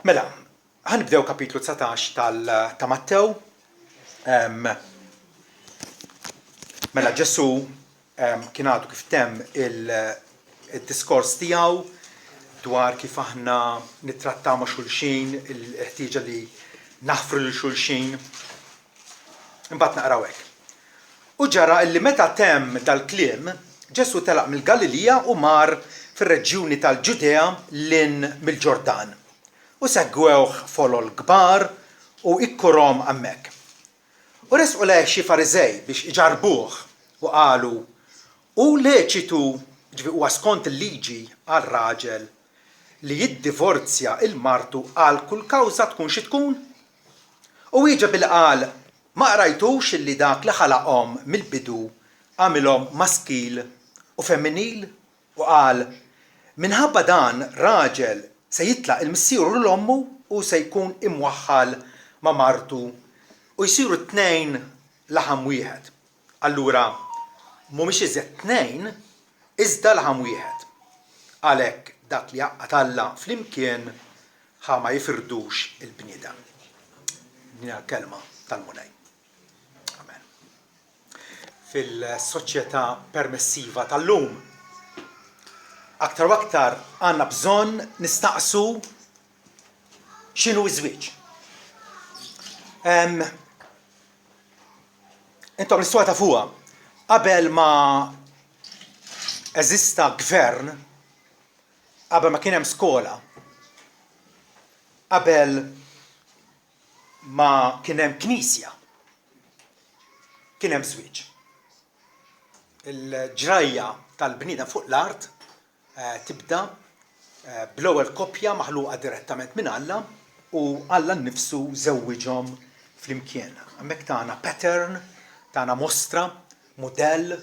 Mela, ħa nibdew kapitlu 19 tal ta' Mattew. Mela Ġesù kien għadu kif temm il-diskors tiegħu dwar kif aħna nittrattaw ma' xulxin, il-ħtieġa li naħfru lil xulxin. Imbagħad naqraw hekk. U ġara illi meta temm dal-kliem, Ġesù telaq mill-Galilija u mar fir-reġjuni tal-Ġudea 'l hinn mill-Ġordan. U segwewh folol kbar u ikkurhom hemmhekk. U resqu lejh xi Fariżej biex iġarrbuh u qalu, Hu leċitu, jiġifieri huwa skont il-liġi għal raġel li jiddivorzja 'l martu għal kull kawża tkun xi tkun? U wieġeb billi qal, Ma qrajtux illi dak li ħalaqhom mill-bidu għamilhom maskil u femminil? U qal, Minħabba dan raġel se jitlaq 'il missieru u 'l ommu u se jkun imwaħħal ma' martu u jsiru t-tnejn laħam wieħed. Allura mhumiex iżjed tnejn, iżda laħam wieħed. Għalhekk dak li għaqqad Alla flimkien ħa ma jifirdux il-bniedem. Din hija l-kelma tal-Mulej. Amen. Fil-soċjetà permessiva tal-lum, aktar u aktar għandna bżonn nistaqsu x'inhu ż-żwieġ. Intom l-istorja tafuha. Qabel ma eżista gvern, qabel ma kien hemm skola, qabel ma kien hemm knisja, kien hemm żwieġ. Il-ġrajja tal-bniedem fuq l-art tibda bl-ewwel koppja maħluqa direttament minn Alla u Alla nnifsu żewwiġhom flimkien. Hemmhekk tana pattern, tana mostra, mudell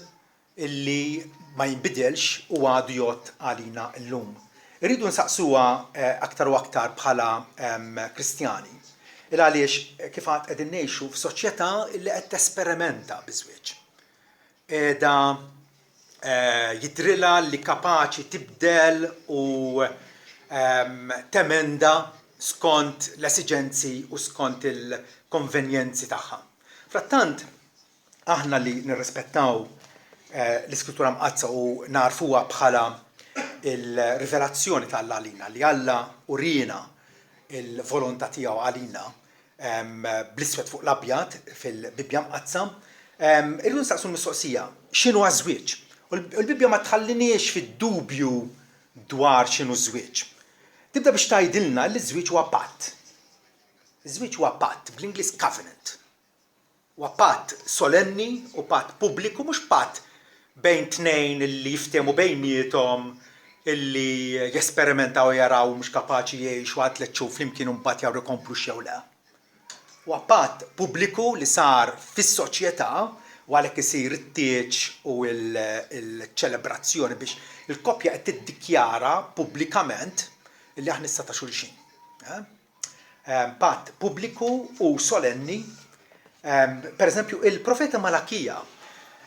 illi ma jinbidilx u għadu jgħodd għalina llum. Irridu nsaqsuha aktar u aktar bħala Kristjani. Il għaliex kif għad qegħdin ngħixu f'soċjetà illi qed tesperimenta biż-żwieġ. Qiegħda jidhrilha li kapaċi tibdel u temenda skont l-esiġenzi u skont il-konvenjenzi tagħha. Frattant, aħna li nirrispettaw l-Iskrittura Mqaddsa u nagħrfuha bħala l-rivelazzjoni ta' Alla għalina, li Alla uriena l-volontà tiegħu għalina, bl-iswed fuq l-abjad fil-Bibbja Mqaddsa, irridu nistaqsu l-mistoqsija, x'inhu għaż-żwieġ? U l-Bibbja ma tħalliniex fid-dubju dwar x'inhu ż-żwieġ. Tibda biex tgħidilna li ż-żwieġ huwa patt. Iż-żwieġ huwa patt, bl-Ingliż covenant. Huwa patt solenni u patt pubbliku, mhux patt bejn tnejn li jiftehmu bejniethom illi jesperimentaw u jaraw mhux kapaċi jgħixu għal tlett xhur flimkien u mbagħad jaraw ikomplux jew le. Huwa patt pubbliku li sar fis-soċjetà u għalhekk isir it-tieġ u l-ċelebrazzjoni biex il-koppja qed tiddikjara pubblikament illi aħna issa ta' xulxin. Patt pubbliku u solenni. Per eżempju, il-profeta Malakija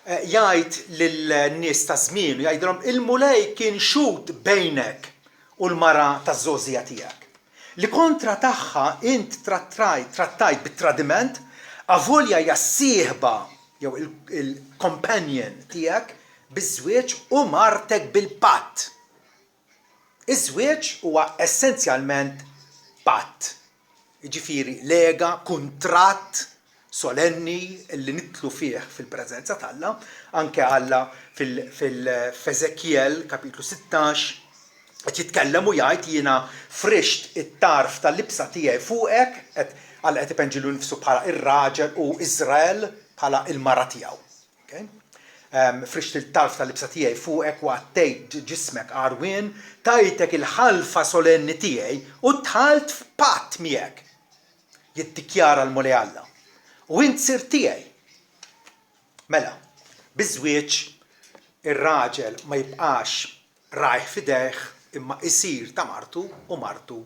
jgħid lin-nies ta' żmienu, jgħidilhom il-Mulej kien xhud bejnek u l-mara taż-żgħożija tiegħek, li kontra tagħha int trattrajt trattajt bit-tradiment, avolja hija s-sieħba jew il-companion tiegħek biż-żwieġ u martek bil-patt. Iż-żwieġ huwa essenzjalment patt, jiġifieri lega, kuntratt solenni li nidħlu fih fil-preżenza t'Alla. Anke Alla f'Eżekjel kapitlu 16 qed jitkellem u jgħid jiena frixt it-tarf tal-libsa tiegħi fuqek, qed Alla qed ipenġi lilu nnifsu bħala r-raġel u Iżrael bħala l-mara tiegħu. Frixt il-tarf tal-libsa tiegħi fuqek u għattejt ġismek għarwien, tajtek il-ħalfa solenni tiegħi u dħalt f'patt miegħek, jiddikjara l-Mulej Alla, u int sirt tiegħi. Mela, biż-żwieġ ir-raġel ma jibqax rajh f'idejh imma isir ta' martu u martu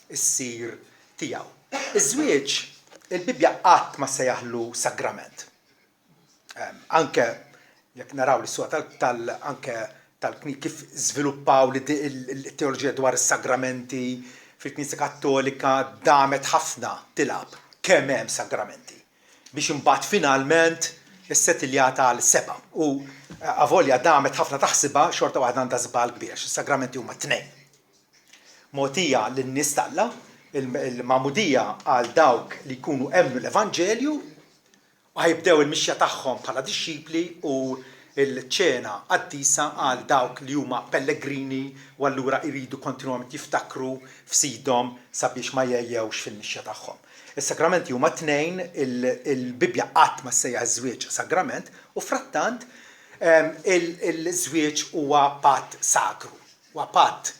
ssir tiegħu. Iż-żwieġ il-Bibbja qatt ma ssejjaħlu sagrament. Anke jekk naraw l-istorja tal anke tal kif żviluppaw it-teoloġija dwar is-sagramenti. Fil-Knisja Kattolika damet ħafna tilgħab kemm hemm sagramenti biex imbagħad finalment issetiljat għal sebgħa. U avolja damet ħafna taħsibha, xorta waħda għandha żball kbir għax is-sagramenti huma tnejn. Mogħtija lin-nies t'Alla, il-magħmudija għal dawk li jkunu emmnu l-Evanġelju u ħa jibdew il-mixja tagħhom bħala dixxipli u l-ċena qaddisa għal dawk li huma pellegrini u allura jridu kontinwament jiftakru f'Sidhom sabiex ma jgħejjewx fil-mixja tagħhom. Is-sagramenti huma tnejn, il-Bibbja qatt ma ssejjaħ iż-żwieġ sagrament u frattant il-żwieġ huwa patt sagru. Huwa patt,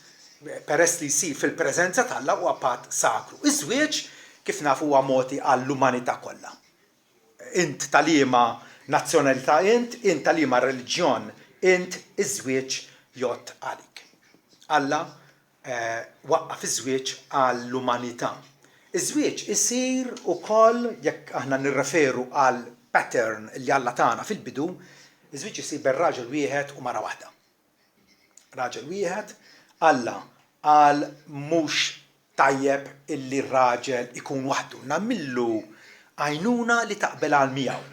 peress li jsir fil-preżenza t'Alla huwa patt sagru. Iż-żwieġ, kif nafu huwa mogħti għall-umanità kollha. Int ta' liema nazzjonalità int, int ta' liema reliġjon int, iż-żwieġ jgħodd għalik. Alla waqqaf iż-żwieġ għall-umanità. Iż-żwieġ isir ukoll, jekk aħna nirreferu għall-pattern li Alla tana fil-bidu, iż-żwieġ isir bejn raġel wieħed u mara waħda. Raġel wieħed, Alla qal mhux tajjeb illi r-raġel ikun waħdu, nagħmillu għajnuna li taqbel għal miegħu.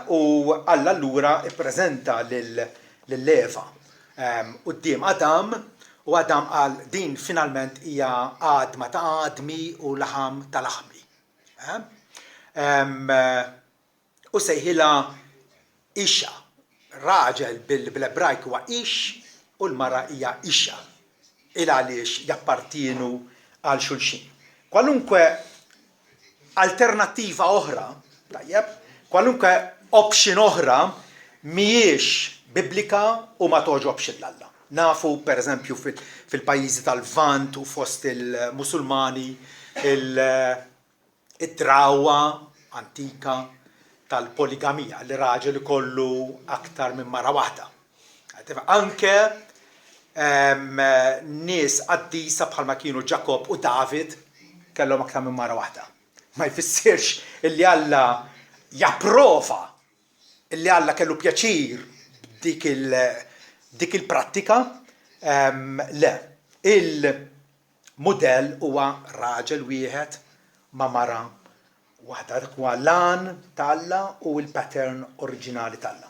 U Alla allura ppreżenta lil Eva quddiem Adam u Adam qal din finalment hija għadma ta' għadmi u laħam ta' laħmi. U sejħilha Isha. Raġel bl-Ebrajk huwa Ish u l-mara hija Isha. Il għaliex jappartienu għal xulxin. Kwalunkwe alternattiva oħra, tajjeb, kwalunkwe option oħra mhijiex biblika u ma togħġobx 'l Alla. Nafu, per eżempju, fil-pajjiżi tal-Lvant u fost il-Musulmani, id-drawwa antika tal-poligamija, li raġel ikollu aktar minn mara waħda. Anke nies qaddisa bħalma kienu Ġakobb u David kellhom aktar minn mara waħda. Ma jfissirx illi Alla japprova illi Alla kellu pjaċir b'dik il dik il-prattika, le. Il Mudell huwa raġel wieħed ma' mara waħda. Dak huwa l-għan ta' Alla u l-pattern oriġinali t'Alla.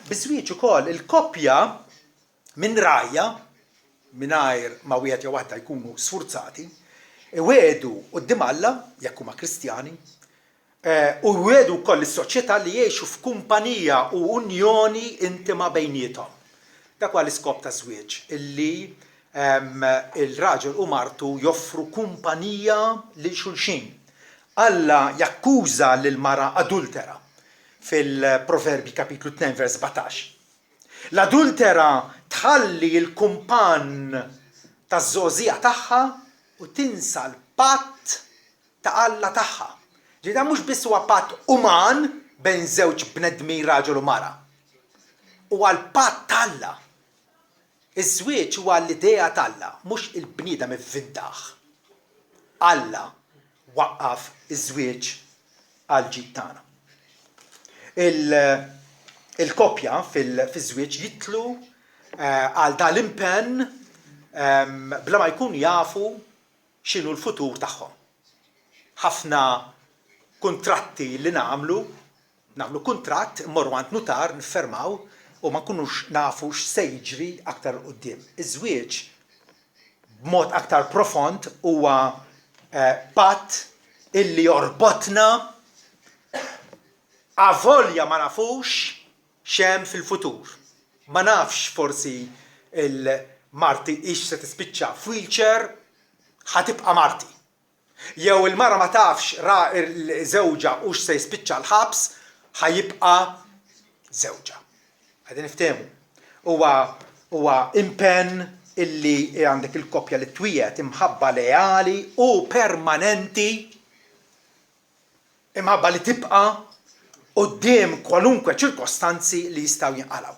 Biż-żwieġ ukoll il-koppja minn rajha, mingħajr ma wieħed jew waħda jkunu sfurzati, iwiegħdu quddiem Alla, jekk huma Kristjani, U jwiegħdu wkoll lis-soċjetà li jgħixu f'kumpanija u unjoni intima bejniethom. Dak huwa l-iskop taż-żwieġ, illi l-raġel u martu joffru kumpanija lil xulxin. Alla jakkuża lill-mara adultera fil-Proverbji kapitlu 2 vers 17. L-adultera tħalli l-kumpann taż-żgħożija tagħha u tinsa l-patt ta' Alla tagħha. Ġifieri dan mhux biss huwa patt uman bejn żewġ bnedmin raġel u mara. Huwa l-patt t'Alla. Iż-żwieġ huwa l-idea t'Alla, mhux il-bniedem ivvintah. Alla waqqaf iż-żwieġ għall-ġid tagħna. Il-koppja fiż-żwieġ jidħlu għal dan l-impenn bla ma jkunu jafu x'inhu l-futur tagħhom. Ħafna kuntratti li nagħmlu, nagħmlu kuntratt, immorru għand nutar, niffermaw u ma nkunux nafu x'se jiġri aktar 'il quddiem. Iż-żwieġ b'mod aktar profond huwa patt illi jorbotna avolja ma nafux x'hemm fil-futur. Ma nafx forsi l-marti hix se tispiċċa f'wheelchair, ħa tibqa' marti. Jew il-mara ma tafx ra żewġha hux se jispiċċa l-ħabs, ħa jibqa' żewġha. Qegħdin niftehmu. Huwa huwa impenn illi għandek il-koppja li twiegħed imħabba leali u permanenti Imħabba li tibqa' quddiem kwalunkwe ċirkostanzi li jistgħu jinqalgħu.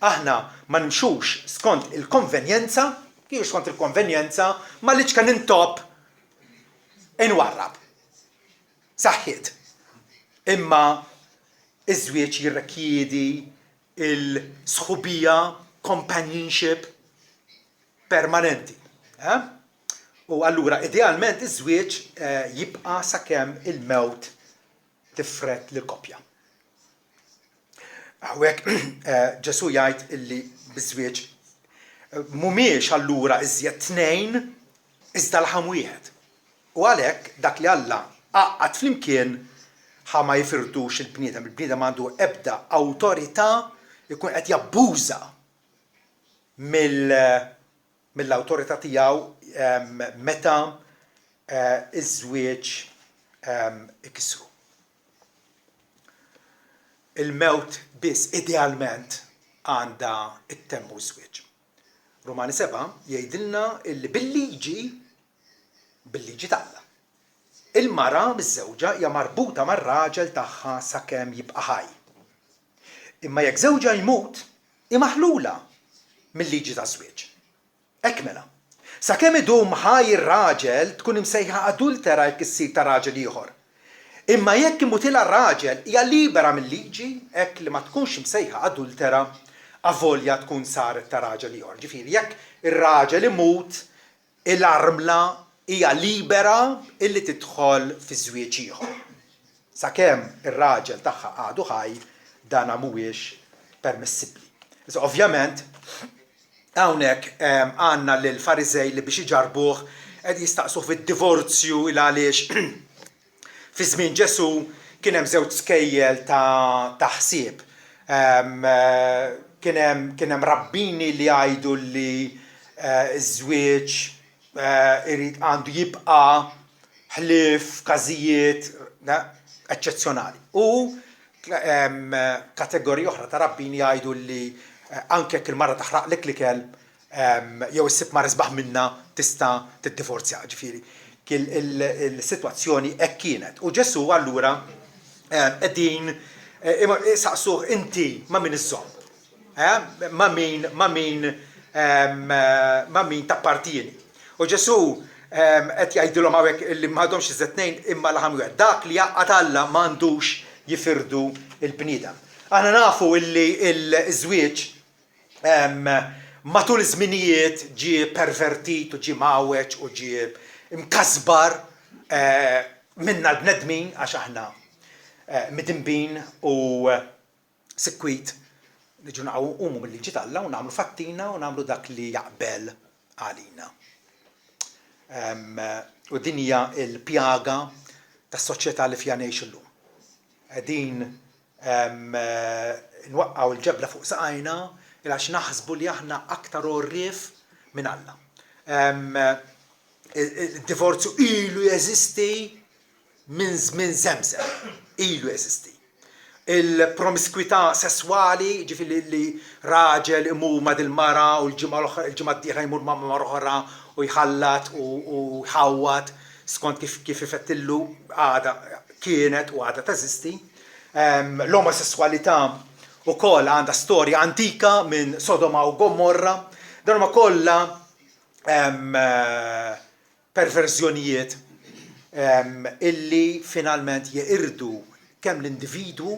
Aħna ma nimxux skont il-konvenjenza, kieku skont il-konvenjenza, mal-iċken intopp inwarrab. Saħħiet. Imma iż-żwieġ jirrekjiedi l-sħubija, companionship, permanenti. Eh? U allura idealment iż-żwieġ jibqa' sakemm il-mewt tifred lill-koppja. Hawnhekk Ġesù jgħid illi biż-żwieġ mhumiex allura iżjed tnejn iżda laħam wieħed. U għalhekk dak li Alla għaqqad flimkien ħa ma jifirdux il-bniedem. Il-bniedem m'għandu ebda awtorità jkun qed jabbuża mill mill-awtorità tiegħu meta ż-żwieġ ikissru. Il-mewt biss idealment għandha ttemmu ż-żwieġ. Rumani 7 jgħidilna illi bil-liġi, bil-liġi t'Alla, il-mara miżżewġa hija marbuta mar-raġel tagħha sakemm jibqa' ħaj. Imma jekk żewġha jmut, hi maħlula mil-liġi taż-żwieġ. Hekk mela, sakemm idum ħaj ir-raġel tkun imsejħa adultera jekk issir ta' raġel ieħor. Imma jekk imutilha r-raġel hija libera mil-liġi hekk li ma tkunx imsejħa adultera avolja tkun saret ta' raġel ieħor. Ġifieri jekk ir-raġel imut, il-armla hija libera illi tidħol fi żwieġ ieħor. Sakemm ir-raġel tagħha għadu ħaj, dana mhuwiex permessibbli. Issa ovvjament hawnhekk għandna lill-Fariżej li biex iġarrbuh qed jistaqsuh fid-divorzju il għaliex fi żmien Ġesù kien hemm żewġ skejjel ta' ta' ħsieb. Kien hemm kien hemm rabbini li jgħidu li ż-żwieġ irid għandu jibqa' ħlief f'każijiet eċċezzjonali. U kategorija oħra ta' rabbini jgħidu li anke jekk il-mara taħraqlek l-ikel jew issib mara isbaħ minnha tista' tiddivorzja. Ġifieri il-sitwazzjoni hekk kienet. U Ġesù allura qegħdin saqsuh inti ma' min iżżomm? Ma' min ma' min ma' min tappartieni? U Ġesù qed jgħidilhom hawnhekk li m'għadhomx iżjed tnejn imma laħam wieħed. Dak li jgħaqqad Alla m'għandux jifirdu l-bniedem. Aħna nafu illi l-żwieġ matul iż-żminijiet ġie pervertit u ġie mgħawweġ u ġie mkasbar minna l-bnedmin għax aħna midinbin u sikwit niġu naqgħu nqumu mill-liġi t'Alla u nagħmlu fattina u nagħmlu dak li jaqbel għalina. U din hija l-pjaga tas-soċjetà li fiha ngħixu llum. Qegħdin nwaqqgħu l-ġebla fuq saqajna għax naħsbu li aħna aktar għorrief minn Alla. Id-divorzju ilu jeżisti minn żmien żemżem, ilu jeżisti. Il-promiskwità sesswali, jiġifieri li raġel imur ma' dil-mara u l-ġimgħa l-oħra, il-ġimgħa d-dieħla jmur ma' mara oħra u jħallat u jħawwad skont kif kif ifettillu, għadha kienet u għadha teżisti. L-omosesswalità wkoll għandha storja antika minn Sodoma u Gomorra. Dawn huma kollha perverżjonijiet illi finalment jeqirdu kemm l-individwu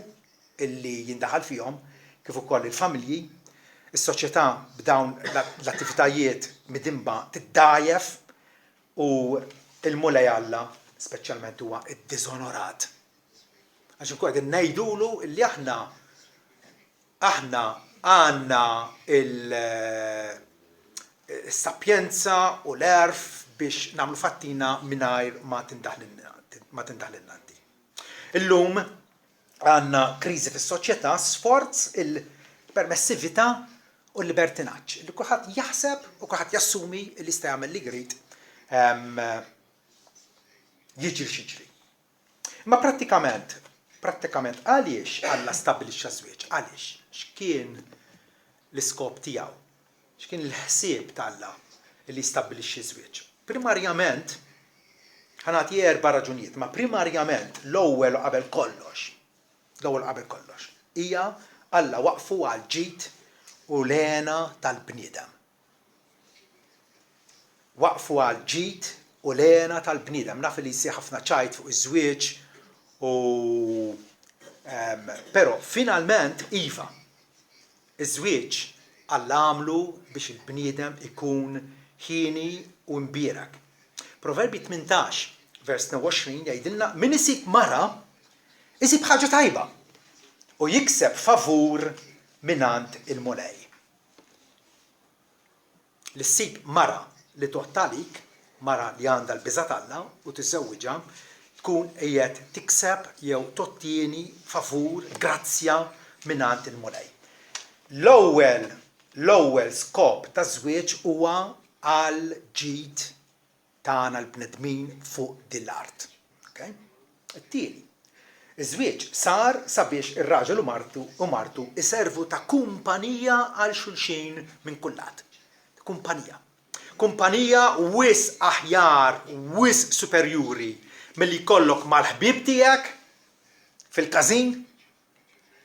illi jindaħal fihom kif ukoll il-familji, is-soċjetà b'dawn l-attivitajiet midinba tiddgħajjef u l-Mulej Alla speċjalment huwa ddiżonorat. Għax inkunu qegħdin ngħidulu illi aħna Aħna għandna l-sapjenza u l-għerf biex nagħmlu fattina mingħajr ma tindaħlilna inti. Illum għandna kriżi fis-soċjetà sforz il-permessività u l-libertinaġġ li kulħadd jaħseb u kulħadd jassumi li jista' jagħmel li jrid jiġri x'jiġri. Imma prattikament, prattikament għaliex Alla stabbilixxa ż-żwieġ? Għaliex? X'kien l-iskop tiegħu? X'kien il-ħsieb t'Alla li jistabbilixxi ż-żwieġ? Primarjament, ħa nagħti erba' raġunijiet, ma primarjament l-ewwel u qabel kollox, l-ewwel u qabel kollox, hija Alla waqqfu għall-ġid u l-hena tal-bniedem. Waqfu għall-ġid u l-hena tal-bniedem. Naf li jsir ħafna ċajt fuq iż-żwieġ u però finalment iva, iż-żwieġ Alla għamlu biex il-bniedem ikun hieni u mbierek. Proverbji 18, vers 22 jgħidilna min isib mara isib ħaġa tajba u jikseb favur mingħand il-Mulej. Li ssib mara li tgħodd għalik, mara li għandha l-biża' t'Alla u tiżżewwiġha, tkun qiegħed tikseb jew tottieni favur, grazzja mingħand il-Mulej. L-ewwel, l-ewwel skop taż-żwieġ huwa għall-ġid tagħna l-bnedmin fuq din l-art. Okay? It-tieni, iż-żwieġ sar sabiex ir-raġel u martu u martu iservu ta' kumpanija għal xulxin minn kull lat. Kumpanija. Kumpanija wisq aħjar, wisq superjuri milli jkollok mal-ħbieb tiegħek fil-każin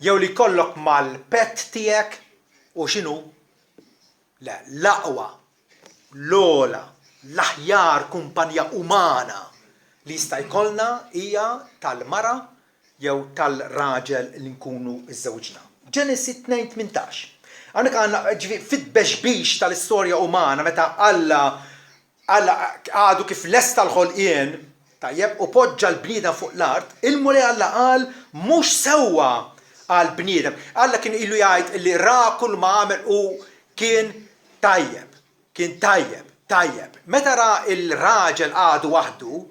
jew li jkollok mal-pet tiegħek u x'inhu Le, l-aqwa, l-ogħla, l-aħjar kumpanija umana li jista' jkollna hija tal-mara jew tal-raġel li nkunu żżewġna. Ġenesi 2:18. Hawnhekk għandna, ġifieri fit-tbexbix tal-istorja umana meta Alla Alla għadu kif lesta l-ħolqien, tajjeb, u poġġa l-bniedem fuq l-art, il-Mulej Alla qal mhux sewwa għall-bniedem. Alla kien ilu jgħid li ra kull ma għamel u kien tajjeb, kien tajjeb, tajjeb. Meta ra l-raġel għadu waħdu,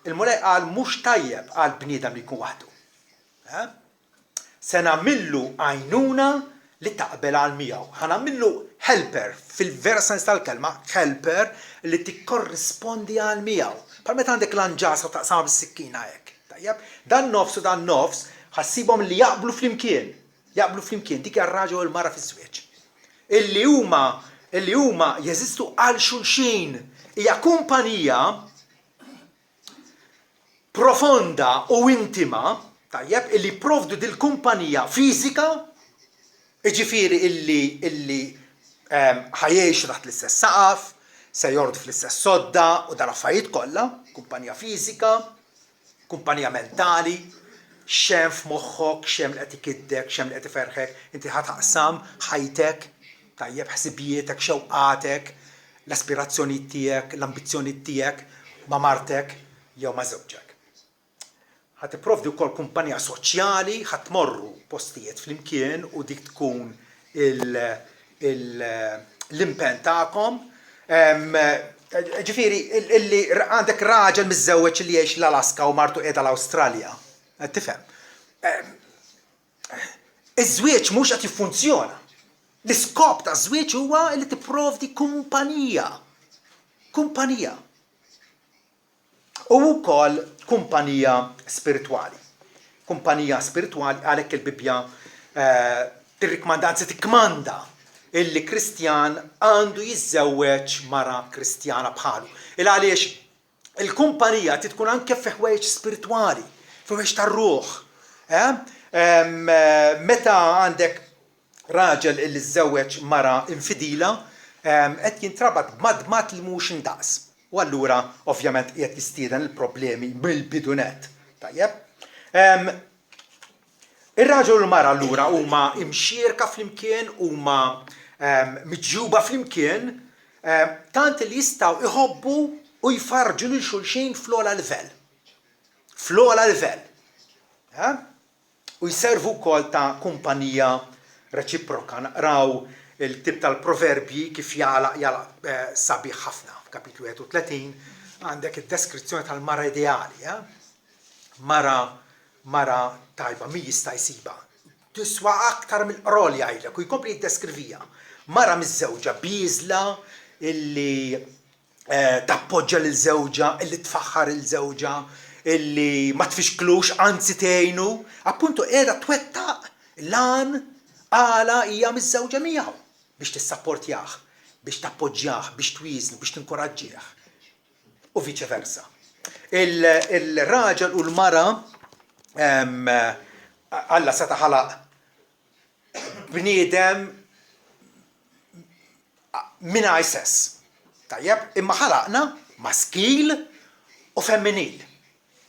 il-Mulej qal mhux tajjeb għall-bniedem li jkun waħdu. Eh? Se nagħmillu għajnuna li taqbel għal miegħu. Ħa nagħmillu helper, fil-vera sens tal-kelma, helper li tikkorrispondi għal miegħu. Bħal meta għandek lanġasa u taqsamha bis-sikkina hekk. Tajjeb? Dan nofs u dan nofs ħa ssibhom li jaqblu flimkien. Jaqblu flimkien, dik hija r-raġel u l-mara fiż-żwieġ. Illi huma illi huma jeżistu għal xulxin. Hija kumpanija profonda u intima, tajjeb, illi jipprovdu dil-kumpanija fiżika, jiġifieri illi illi ħa jgħixu taħt l-istess saqaf, se jorqdu fl-istess sodda u dal-affarijiet kollha, kumpanija fiżika, kumpanija mentali, x'hemm f'moħħok, x'hemm li qed ikiddek, x'hemm li qed iferrħek, inti ħa taqsam ħajtek, tajjeb, ħsibijietek, xewqatek, l-aspirazzjonijiet tiegħek, l-ambizzjonijiet tiegħek ma' martek jew ma' żewġek. Ħa tipprovdi wkoll kumpanija soċjali, ħa tmorru postijiet flimkien u dik tkun l-impenn tagħkom. Ġifieri, illi għandek raġel miżżewweġ li jgħix l-Alaska u martu qiegħda l-Awstralja. Tifhem? Iż-żwieġ mhux qed jiffunzjona. L-iskop taż-żwieġ huwa li tipprovdi kumpanija. Kumpanija. U wkoll kumpanija spiritwali. Kumpanija spiritwali għalhekk il-Bibbja eh, tirrikmanda, anzi tikkmanda illi Kristjan għandu jiżżewweġ mara Kristjana bħalu. Il għaliex Il-kumpanija trid tkun anke fi ħwejjeġ spiritwali, fi ħwejjeġ tar-ruħ. Eh? Meta għandek raġel illi żżewweġ mara infidila, qed jintrabat b'madmad li mhux indaqs. U allura ovvjament qiegħed jistieden il-problemi mill-bidu nett. Tajjeb? Ir-raġel u l-mara allura huma imxierka flimkien, huma miġjuba flimkien, tant li jistgħu iħobbu u jfarrġu lil xulxin fl-ogħla livell. Fl-ogħla livell. U jservu wkoll ta' kumpanija reċiproka. Naqraw il-ktieb tal-Proverbji kif jagħlaq jagħlaq sabiħ ħafna. F'kapitlu 31 għandek id-deskrizzjoni tal-mara ideali. Mara Mara tajba min jista' jsibha? Tiswa aktar mill-qroll jgħidlek u jkompli jiddeskriviha. Mara miżżewġa bieżla illi tappoġġa lil żewġha, illi tfaħħar 'il żewġha, illi ma tfixklux anzi tgħinu, appuntu qiegħda twettaq l-għan għala hija miżżewġa miegħu, biex tissapportjah, biex tappoġġjah, biex twieżnu, biex tinkoraġġih. U viċe versa. Il-raġel u l-mara Alla seta' ħalaq bniedem mingħajr sess. Tajjeb, imma ħalaqna maskil u femminil.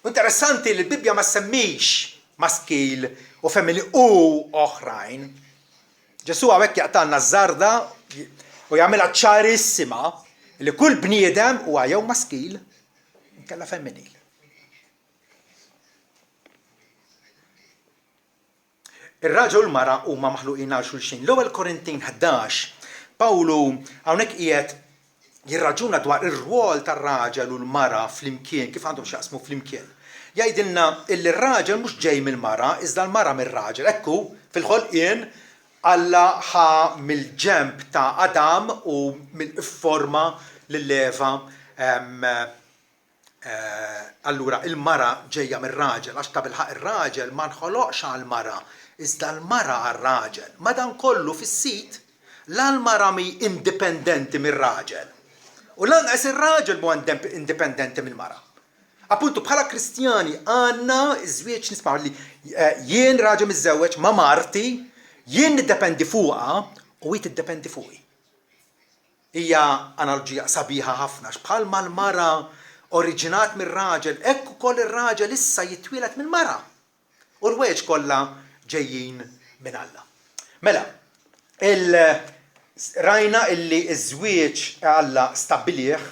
Interessanti li l-Bibbja ma semmix maskil u femminil u oħrajn. Ġesù hawnhekk jaqtgħalna ż-żarda u jagħmilha ċarissima li kull bniedem huwa jew maskil. Inkella femminil. Ir-raġel u l-mara huma maħluqin għal xulxin. L-Ewwel Korintin 11, Pawlu hawnhekk qiegħed jirraġuna dwar ir-rwol tar-raġel u l-mara flimkien, kif għandhom x'jaqsmu flimkien. Jgħidilna illi r-raġel mhux ġej mill-mara, iżda l-mara mir-raġel. Hekk hu, fil-ħolqien Alla ħa mill-ġenb ta' Adam u mill-ifforma lil Eva Allura il-mara ġejja mir-raġel, għax tabilħaqq ir-raġel ma nħoloqx għall-mara, iżda l-mara għar-raġel. Madankollu fis-sit, la l-mara mhi indipendenti mir-raġel, u lanqas ir-raġel mhu indipendenti mill-mara. Appuntu bħala Kristjani għandna ż-żwieġ nismgħu li jien raġel miżżewweġ ma' marti, jien niddependi fuqha u hi tiddependi fuqi. Hija analoġija sabiħa ħafna għax bħalma l-mara oriġinat mir-raġel hekk ukoll ir-raġel issa jitwieled mill-mara. U l-ħwejjeġ kollha ġejjin minn Alla. Mela, il rajna illi ż-żwieġ Alla stabbilih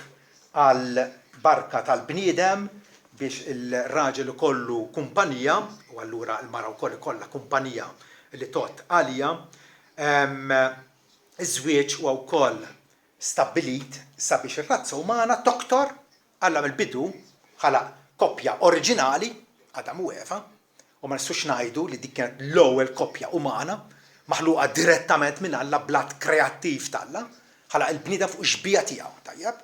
għal barka tal-bniedem biex il-raġel ikollu kumpanija u allura l-mara wkoll ikollha kumpanija li tgħodd għaliha. Iż-żwieġ huwa wkoll stabbilit sabiex ir-razza umana toktor. Alla mill-bidu ħalaq koppja oriġinali, Adam u Eva, u ma nistgħux ngħidu li dik kienet l-ewwel koppja umana, maħluqa direttament minn Alla bl-att kreattiv t'Alla. Ħalaq il-bniedem fuq ix-xbieha tiegħu, tajjeb?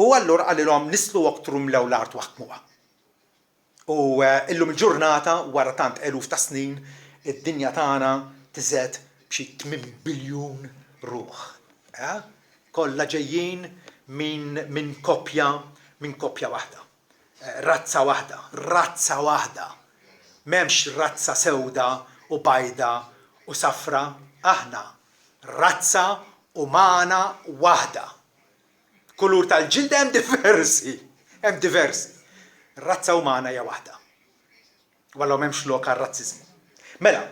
U allura qalilhom nisslu oktru mlew l-art u aħkmuha. U illum il-ġurnata, wara tant eluf ta' snin, id-dinja tagħna tiżgħed b'xi tminn biljun ruħ. Eh? Kollha ġejjin minn min koppja minn koppja waħda. Razza waħda, razza waħda. M'hemmx razza sewda u bajda u safra, aħna razza umana waħda. Kulur tal-ġilda hemm diversi, hemm diversi. Ir-razza umana hija waħda. U allura m'hemmx lok għar-razziżmu. Mela,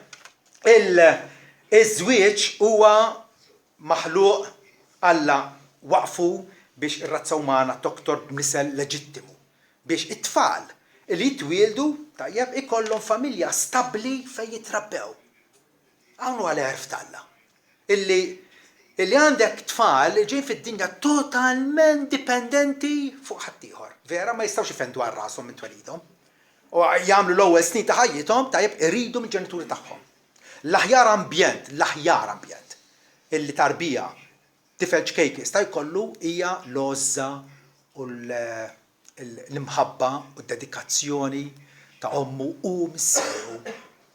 il-żwieġ huwa maħluq Alla waqfu biex ir-razza umana toktor b'nisel leġittimu, biex it-tfal li jitwieldu, tajjeb, ikollhom familja stabbli fejn jitrabbew. Hawn huwa l-għerf t'Alla. Illi illi għandek tfal li ġejjin fid-dinja totalment dipendenti fuq ħaddieħor. Vera ma jistgħux ifendu għal rashom minn twelidhom. U jagħmlu l-ewwel snin ta' ħajjithom tajjeb iridu mill-ġenituri tagħhom. L-aħjar ambjent, l-aħjar ambjent illi tarbija tifel ċkejken jista' jkollu hija l-għożża u l-imħabba u d-dedikazzjoni ta' ommu u missieru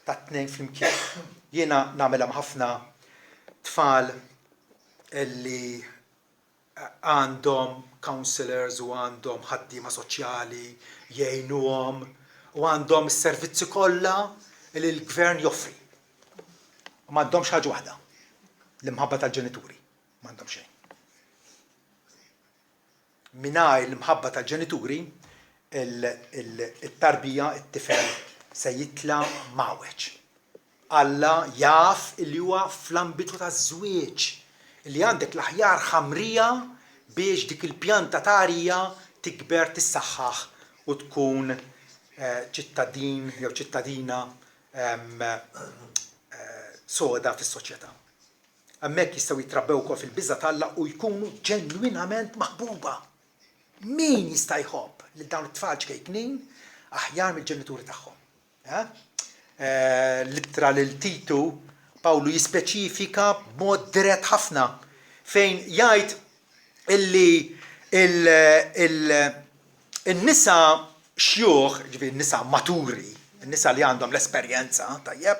tat-tnejn flimkien. Jiena nagħmilha ma' ħafna tfal li għandhom counsellors u għandhom ħaddiema soċjali jgħinuhom u għandhom is-servizzi kollha li l-gvern joffri. U m'għandhomx ħaġa waħda, l-imħabba tal-ġenituri. M'għandhom xejn. Mingħajr l-imħabba tal-ġenituri, it-tarbija, it-tifel se jitla' mgħawweġ. Alla jaf illi huwa fl-ambitu taż-żwieġ illi għandek l-aħjar ħamrija biex dik il-pjanta tarija tikber, tissaħħaħ u tkun ċittadin jew ċittadina soda fis-soċjetà. Hemmhekk jistgħu jitrabbew ukoll fil-biża' t'Alla u jkunu ġenwinament maħbuba. Min jista' jħobb lil dawn it-tfal ċkejknin aħjar mill-ġenituri tagħhom? L-ittra lil Titu, Pawlu jispeċifika b'mod dirett ħafna fejn jgħid illi in-nisa xjuħ, jiġifieri n-nisa maturi, in-nisa li għandhom l-esperjenza, tajjeb,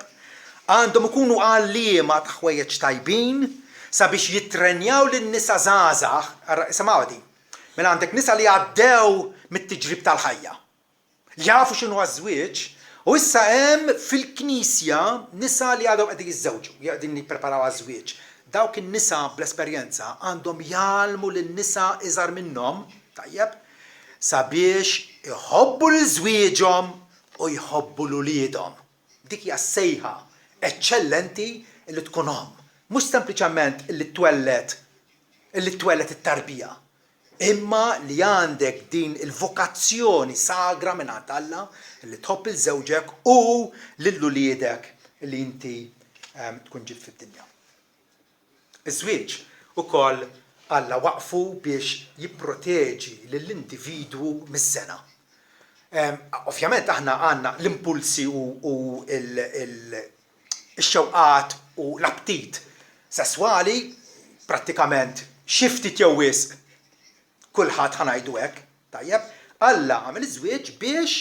għandhom ikunu għalliema ta' ħwejjeġ tajbin sabiex jittrenjaw lin-nisa żgħażagħ, ara, isimgħuha din, mela għandek nisa li għaddew mit-tiġrib tal-ħajja, jafu x'inhuwa ż-żwieġ, u issa hemm fil-Knisja nisa li għadhom qegħdin jiżżewġu, jew qegħdin jippreparaw għaż-żwieġ. Dawk in-nisa bl-esperjenza għandhom jgħallmu lin-nisa iżgħar minnhom, tajjeb, sabiex iħobbu lil żwieġhom u jħobbu 'l uliedhom. Dik hija sejħa eċċellenti li tkun omm. Mhux sempliċement li twelled li twelled it-tarbija. Imma li għandek din il-vokazzjoni sagra mingħand Alla li tħobb 'il żewġek u lil uliedek li inti tkun ġibt fid-dinja. Iż-żwieġ ukoll Alla waqqfu biex jipproteġi lill-individwu miż-żena. Ovvjament aħna għandna l-impulsi u x-xewqat u l-aptit sesswali prattikament xi ftit jew wisq kulħadd ħa ngħidu hekk, tajjeb? Alla għamel iż-żwieġ biex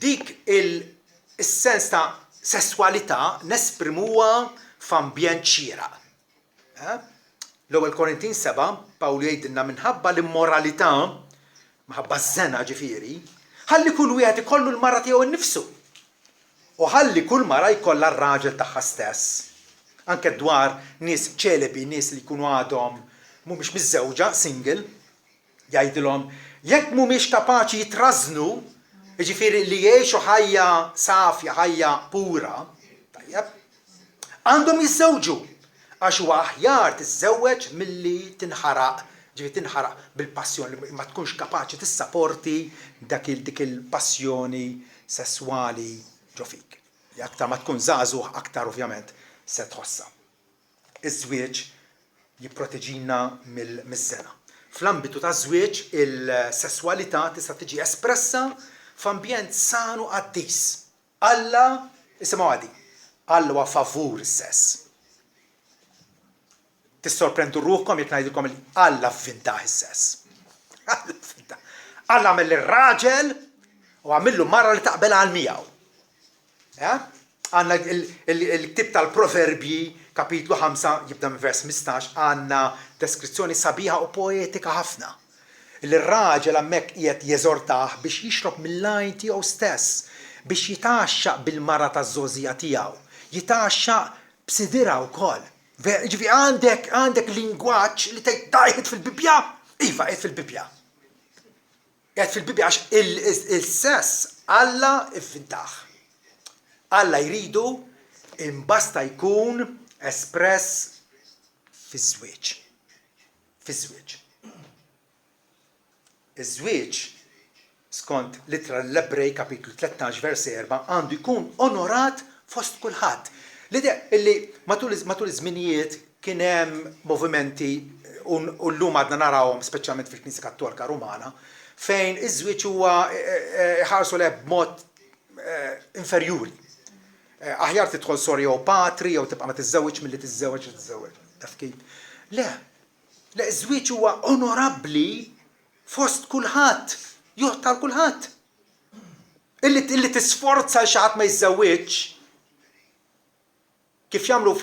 dik is-sens ta' sesswalità nesprimuha f'ambjent xieraq. L-Ewwel Korintin 7, Pawlu jgħidilna minħabba l-immoralità, minħabba ż-żena ġifieri, ħalli kull wieħed ikollu l-mara tiegħu nnifsu. U ħalli kull mara jkollha r-raġel tagħha stess. Anke dwar nies ċelebi, nies li jkunu għadhom mhumiex miżżewġa, single, Jgħidilhom, jekk mhumiex kapaċi jitrażżnu, jiġifieri li jgħixu ħajja safja, ħajja pura, tajjeb, għandhom jiżżewġu, għax huwa aħjar tiżżewweġ milli tinħaraq, jiġifieri tinħaraq bil-passjoni, li ma tkunx kapaċi tissaporti dak dik il-passjoni sesswali ġo fik. Li aktar ma tkun żagħżugħ aktar ovvjament se tħossha. Iż-żwieġ jipproteġina miż-żena. Fl-ambitu taż-żwieġ, il-sesswalità tista' tiġi espressa f'ambjent san u qaddis. Alla, isimgħuha din, Alla huwa favur is-sess. Tissorprendu ruħkom jekk ngħidilkom li Alla vvintah is-sess. Alla vvintah. Alla għamel lir-raġel u għamillu mara li taqbel għal miegħu. Għandna il-ktieb tal-Proverbji, kapitlu 5, jibda minn vers 15, għandna deskrizzjoni sabiħa u poetika ħafna. Li r-raġel hemmhekk qiegħed jeżortah biex jixrob mill-għajn tiegħu stess, biex jitgħaxxaq bil-mara taż-żgħożija tiegħu, jitgħaxxaq b'sidirha wkoll. Ġifieri għandek għandek lingwaġġ li tgħid da qiegħed fil-Bibbja? Iva qiegħed fil-Bibbja. Qiegħed fil-Bibbja għax il-sess Alla ivvintah. Alla jridu imbasta jkun espress fiż-żwieġ. Fiż-żwieġ. Iż-żwieġ skont l-ittra lill-Ebrej kapitlu 13 vers 4 għandu jkun onorat fost kulħadd. L-idea illi matul iż-żminijiet kien hemm movimenti, u llum għadna narawhom speċjalment fil-Knisja Kattolika Rumana, fejn iż-żwieġ huwa iħarsu lejh b'mod inferjuri. Aħjar tidħol sor jew patri jew tibqa' ma tiżżewwiġx milli tiżżewweġ u tiżżewweġ. Taf kif? Le. Le, iż-żwieġ huwa onorabbli fost kulħadd, jgħodd għal kulħadd. Illi tisforza 'l xi ħadd ma jiżżewwiġx, kif jagħmlu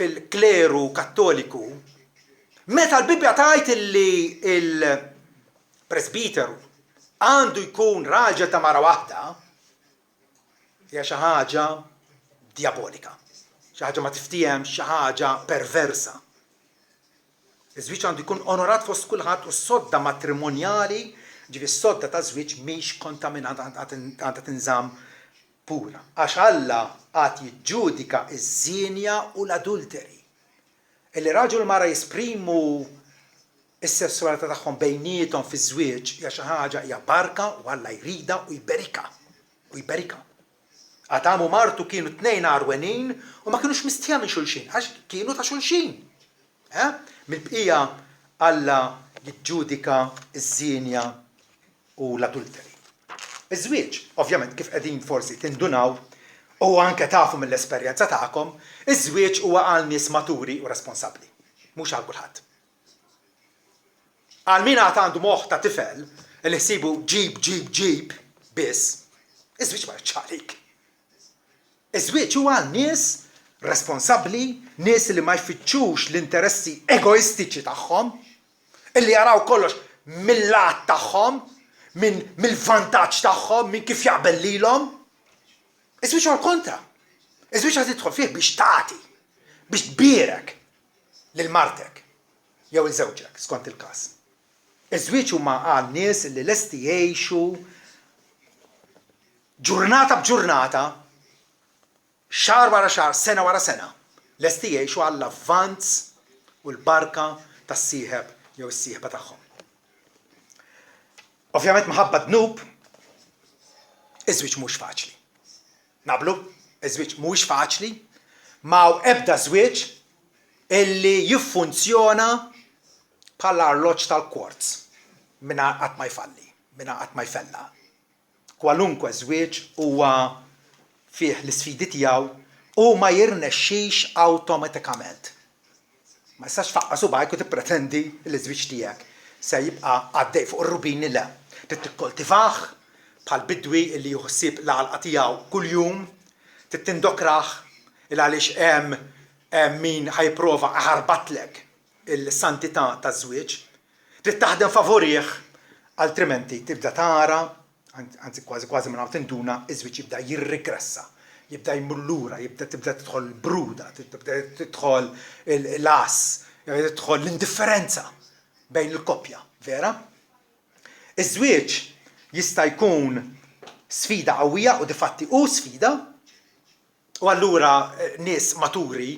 fil-kleru Kattoliku, meta l-Bibbja tgħid illi l-presbiteru għandu jkun raġel ta' mara waħda, hija xi ħaġa djabolika, xi ħaġa ma tiftiehemx, xi ħaġa perversa. Iż-żwieġ għandu jkun onorat fost kulħadd u s-sodda matrimonjali, ġifieri s-sodda taż-żwieġ mhix kontaminata għandha tinżamm pura. Għax Alla għad jiġġudika ż-żienja u l-adulteri. Illi raġel u mara jesprimu s-sesswalità tagħhom bejniethom fiż-żwieġ hija xi ħaġa hija barka u Alla jridha u jberikha. U jberikha. Adam u martu kienu tnejn għarwenin u ma kinux mistħija minn xulxin għax kienu ta' xulxin. Eh? Mill-bqija Alla jiġġudika ż-żienja u l-adulteri. Iż-żwieġ, ovvjament kif qegħdin forsi tindunaw u anke tafu mill-esperjenza tagħkom, iż-żwieġ huwa għal nies maturi u responsabbli, mhux għal kulħadd. Għal min għad għandu moħħ ta' tifel li ħsiebu ġib, ġib, ġib biss, iż-żwieġ ma jgħoddx għalik. Iż-żwieġ huwa għal nies responsabbli, nies li ma jfittxux l-interessi egoistiċi tagħhom, illi jaraw kollox mil-lat tagħhom, minn mill-vantaġġ tagħhom, minn kif jaqbel lilhom. Iż-żwieġ huwa l-kontra. Iż-żwieġ qed tidħol fih biex tagħti, biex tbierek lil martek jew 'il żewġek skont il-każ. Iż-żwieġ huma għal nies li lesti jgħixu ġurnata b'ġurnata Xahar wara xahar, sena wara sena, lesti jgħixu għall-avvanz u l-barka tas-sieħeb jew is-sieħba tagħhom. Ovvjament minħabba d-dnub, iż-żwieġ mhux faċli. Naqblu? Iż-żwieġ mhuwiex faċli. M'hawn ebda żwieġ illi jiffunzjona bħal arloġġ tal-quartz mingħajr qatt ma jfalli, mingħajr qatt ma jfella. Kwalunkwe żwieġ huwa fih l-isfidi tiegħu u ma jirnexxix awtomatikament. Ma tistax tfaqqa' subgħajk u tippretendi li ż-żwieġ tiegħek se jibqa' għaddej fuq ir-rubini, le. Trid tikkoltivah bħal bidwi li jieħu ħsieb l-għalqa tiegħu kuljum, trid tindokrah il għaliex hemm hemm min ħa jipprova iħarbatlek il-santità taż-żwieġ. Trid taħdem favurih altrimenti tibda tara, anzi kważi kważi minn hawn tinduna, iż-żwieġ jibda jirrigressa, jibda jmur lura, jibda tibda tidħol il-bruda, tibda tidħol l-għażż, tidħol l-indifferenza bejn il-koppja, vera? Iż-żwieġ jista' jkun sfida qawwija u difatti hu sfida, u allura nies maturi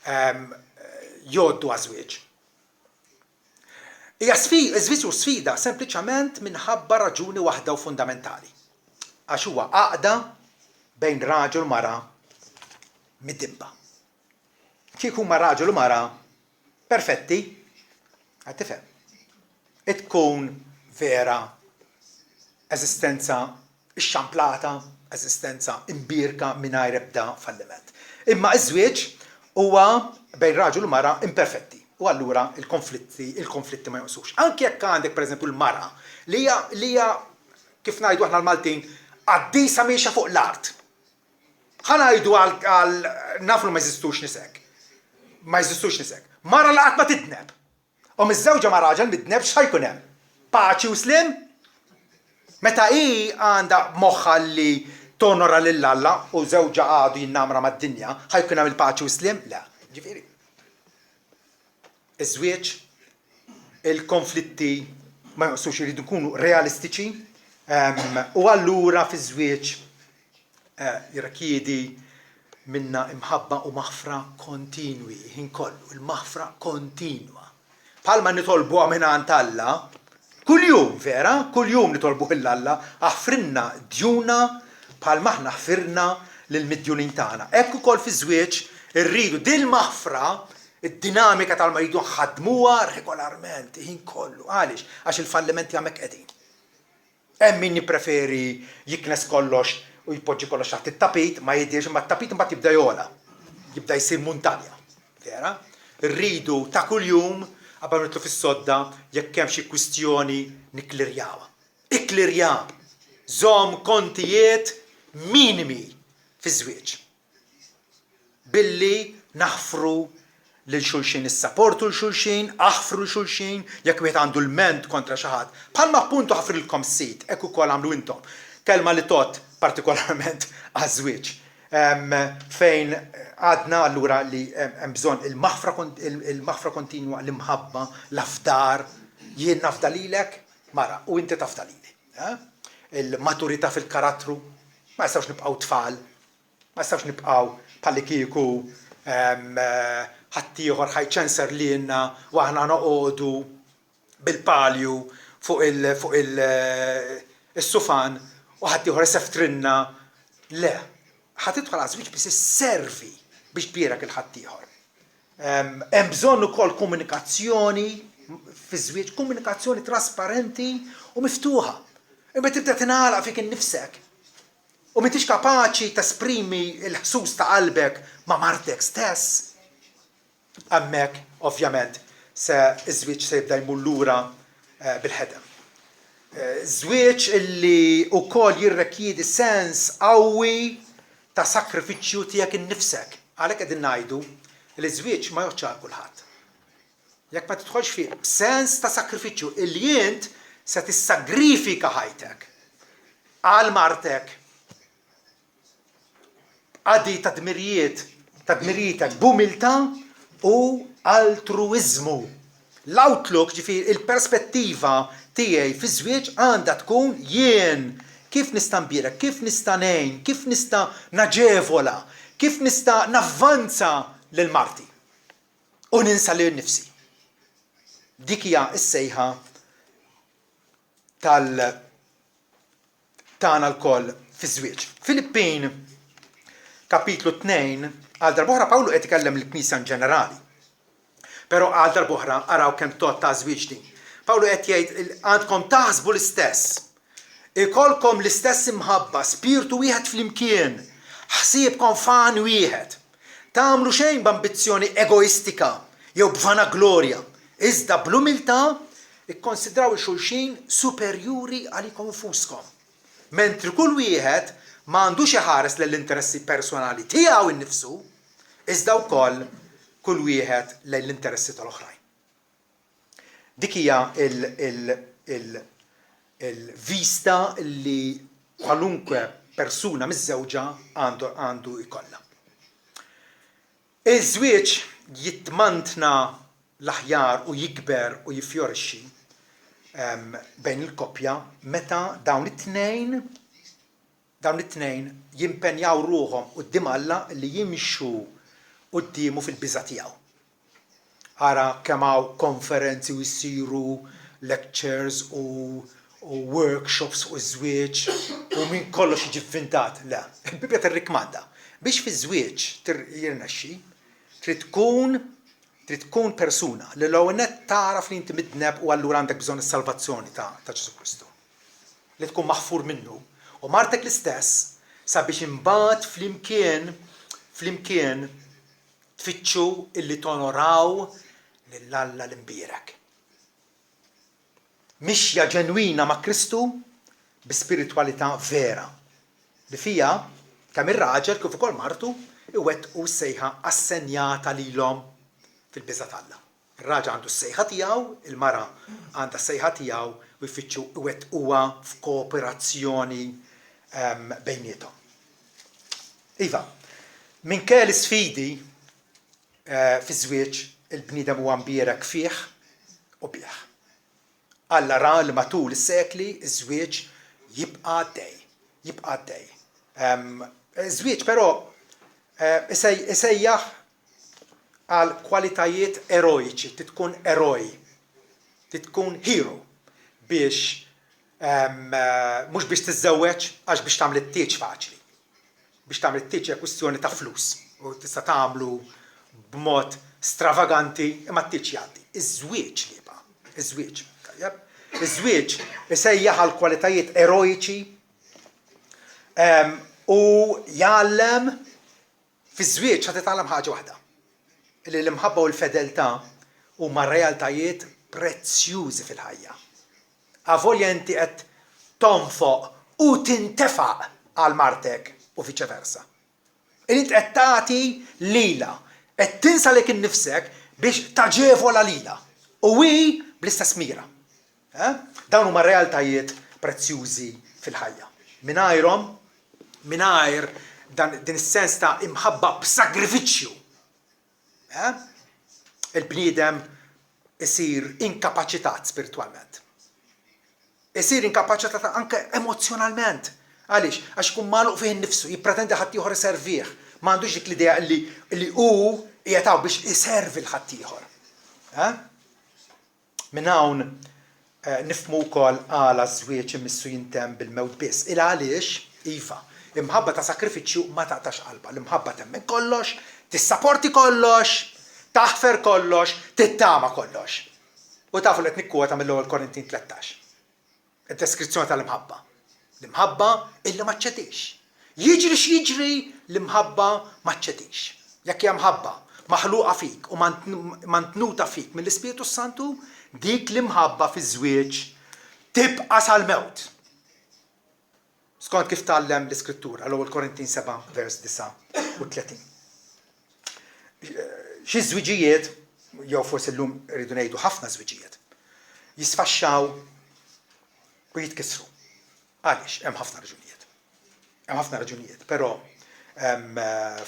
jgħoddu għaż-żwieġ. Hija żwieġ hu sfida sempliċement minħabba raġuni waħda u fundamentali, għax huwa għaqda bejn raġel u mara midinba. Kieku huma raġel u mara perfetti, qed tifhem, tkun vera eżistenza ixxamplata, eżistenza imbierka mingħajr ebda falliment. Imma ż-żwieġ huwa bejn raġel u mara imperfetti u allura l-konflitti il-konflitti ma jonqsux. Anki jekk għandek pereżempju l-mara li hija li hija kif ngħidu aħna l-Maltin qaddisa miexja fuq l-art. Ħa ngħidu għal għal nafu li ma jeżistux nies hekk. Ma jeżistux nies hekk. Mara li qatt ma tidneb. U miżżewġa ma' raġel midneb x'ħa jkun hemm? Paċi u sliem? Meta hi għandha moħħha li tonora lil Alla u żewġha għadu jinnamra mad-dinja, ħa jkun hemm il-paċi u s-sliem? Le. Ġifieri, iż-żwieġ, il-konflitti ma jonqsux iridu nkunu realistiċi u allura fiż-żwieġ Jirrikjedi minna imħabba u maħfra kontinwi, il-ħin kollu, il-maħfra kontinwa. Bħalma nitolbuha mingħand Alla, kuljum, vera, kuljum nitolbuh 'il Alla, aħfrilna djunna bħalma aħna ħfirna lill-midjunin tagħna. Hekk ukoll fiż-żwieġ irridu dil-maħfra, id-dinamika tal-ma rridu nħaddmuha regolarment, il-ħin kollu. Għaliex? Għax il-fallimenti hemmhekk qegħdin. Hemm min jippreferi jiknes kollox u jpoġġi kollox taħt it-tapit, ma jidhirx, imma t-tapit imbagħad jibda jogħla, jibda jsir muntanja. Vera? Irridu ta' kuljum qabel ma nidħlu fis-sodda jekk hemm xi kwistjoni nikklirjawha. Ikklirja! Żomm kontijiet minimi fiż-żwieġ. Billi naħfru lil xulxin, issaportu 'l xulxin, aħfru 'l xulxin, jekk wieħed għandu lment kontra xi ħadd. Bħalma appuntu ħafrilkom s-Sid, hekk ukoll agħmlu intom. Kelma li tgħodd partikolarment għaż-żwieġ. Fejn għadna allura li hemm bżonn il-maħfra il-maħfra kontinwa, l-imħabba, l-afdar, jien nafda lilek, mara, u inti tafda lili. Il-maturità fil-karattru, ma nistgħux nibqgħu tfal. Ma nistgħux nibqgħu bħallikieku ħaddieħor ħa jċenser lilna u aħna noqogħdu bil-palju fuq il fuq il is-sufan u ħaddieħor iseftrilna. Le. Ħa tidħol għaż-żwieġ biex isservi biex tbierek 'il ħaddieħor. Hemm bżonn ukoll komunikazzjoni fiż-żwieġ, komunikazzjoni trasparenti u miftuħa. Imma tibda tingħalaq fik innifsek U m'intix kapaċi tesprimi l-ħsus ta' qalbek ma' martek stess, hemmhekk ovvjament se ż-żwieġ se jibda jmur lura bil-ħedem. Żwieġ illi wkoll jirrekjiedi sens qawwi ta' sakrifiċċju tiegħek innifsek. Għalhekk qegħdin ngħidu li ż-żwieġ ma jgħoddx għal kulħadd. Jekk ma tidħolx fih b'sens ta' sakrifiċċju illi int se tissagrifika ħajtek għal martek b'qadi ta' dmirijiet ta' dmirijietek b'umiltà u altruwiżmu. L-outlook, ġifieri il-perspettiva tiegħi fiż-żwieġ għandha tkun jien kif nista' nbierek, kif nista' ngħin, kif nista' naġevola, kif nista' navvanza lil marti. U ninsa lili nnifsi. Dik hija s-sejħa tal tagħna lkoll fiż-żwieġ. Filippin kapitlu 2 għal darb'oħra Pawlu qed ikellem lill-Knisja in ġenerali. Però għal darb'oħra araw kemm tgħodd għaż-żwieġ din. Pawlu qed jgħid għandkom taħsbu l-istess. Ikollkom l-istess imħabba, spirtu wieħed flimkien, ħsiebkom f'għan wieħed. Tagħmlu xejn b'ambizzjoni egoistika jew b'vanaglorja, iżda bl-umiltà ikkonsidraw 'il xulxin superjuri għalikom infuskom, mentri kull wieħed ma għandux iħares lejn l-interessi personali tiegħu nnifsu, iżda wkoll kull wieħed lejn l-interessi tal-oħrajn. Dik hija l-vista li kwalunkwe persuna miżżewġa għandu jkollha. Iż-żwieġ jitmantna l-aħjar u jikber u jiffjorixxi bejn il-koppja meta dawn it-tnejn Dawn it-tnejn jimpenjaw ruħhom quddiem Alla li jimxu quddiemu fil-biża' tiegħu. Ara kemm hawn konferenzi u jsiru lectures u workshops fuq iż-żwieġ u minn kollox jiġi vvintat. Le, il-Bibbja tirrikmanda biex fiż-żwieġ jirnexxi trid tkun trid tkun persuna li l-ewwel nett tagħraf li inti midneb u allura għandek bżonn is-salvazzjoni ta' Ġesù Kristu. li tkun maħfur minnu, u martek l-istess, sabiex imbagħad flimkien, flimkien tfittxu illi tonoraw lil Alla l-Imbierek. Mixja ġenwina ma' Kristu bi spiritwalità vera, li fiha kemm ir-raġel kif ukoll martu iwettqu s-sejħa assenjata lilhom fil-biża' t'Alla. Ir-raġel għandu s-sejħa tiegħu, il-mara għandha s-sejħa tiegħu u jfittxu iwettquha f'kooperazzjoni bejniethom. Iva, minkejja l-isfidi fiż-żwieġ, il-bniedem huwa mbierek fih u bih. Alla ra li matul is-sekli ż-żwieġ jibqa' għaddej, jibqa' għaddej. Iż-żwieġ però isejjaħ għal kwalitajiet eroiċi, trid tkun eroj, trid tkun hero biex mhux biex tiżżewweġ għax biex tagħmel it-tieġ faċli. Biex tagħmel it-tieġ hija kwistjoni ta' flus u tista' tagħmlu b'mod stravaganti imma t-tieġ jgħaddi. Iż-żwieġ li jibqa', iż-żwieġ, tajjeb? Iż-żwieġ isejjaħ għal kwalitajiet eroiċi u jgħallem Fiż-żwieġ ħa titgħallem ħaġa waħda, li l-imħabba u l-fedeltà huma realtajiet prezzjużi fil-ħajja. Avolja inti qed tonfoq u tintefaq għal martek u viċe versa. Int qed tagħti lilha, qed tinsa lilek innifsek biex taġevola lilha u hi bl-istess mira. Dawn huma realtajiet prezzjużi fil-ħajja. Mingħajrhom, mingħajr dan din is-sens ta' imħabba b'sagrifiċċju, il-bniedem isir inkapaċitat spiritwalment. Isir inkapaċitat anke emozzjonalment. Għaliex? Għax ikun magħluq fih innifsu, jippretendi ħaddieħor iservih. Ma għandux dik l-idea li li hu qiegħed hawn biex iservi 'l ħaddieħor. Minn hawn nifhmu wkoll għala ż-żwieġ imissu jintemm bil-mewt biss. Il għaliex, iva, imħabba ta' sagrifiċċju ma taqtax qalbha. L-imħabba temmen kollox, tissaporti kollox, taħfer kollox, tittama kollox. U tafu li qed nikkwota mill-Ewwel Korintin 13. Id-deskrizzjoni tal-imħabba. L-imħabba illi ma ċċedix. Jiġri x'jiġri l-imħabba ma ċċedix. Jekk hija mħabba maħluqa fik u mantnuta fik mill-Ispirtu s-Santu, dik l-imħabba fiż-żwieġ tibqa' sal-mewt. Skont kif tgħallem l-Iskrittura, l-Ewwel Korintin 7 vers 39. Xi żwiġijiet, jew forsi llum irridu ngħidu ħafna żwiġijiet, jisfaxxaw u jitkissru. Għaliex? Hemm ħafna raġunijiet. Hemm ħafna raġunijiet, però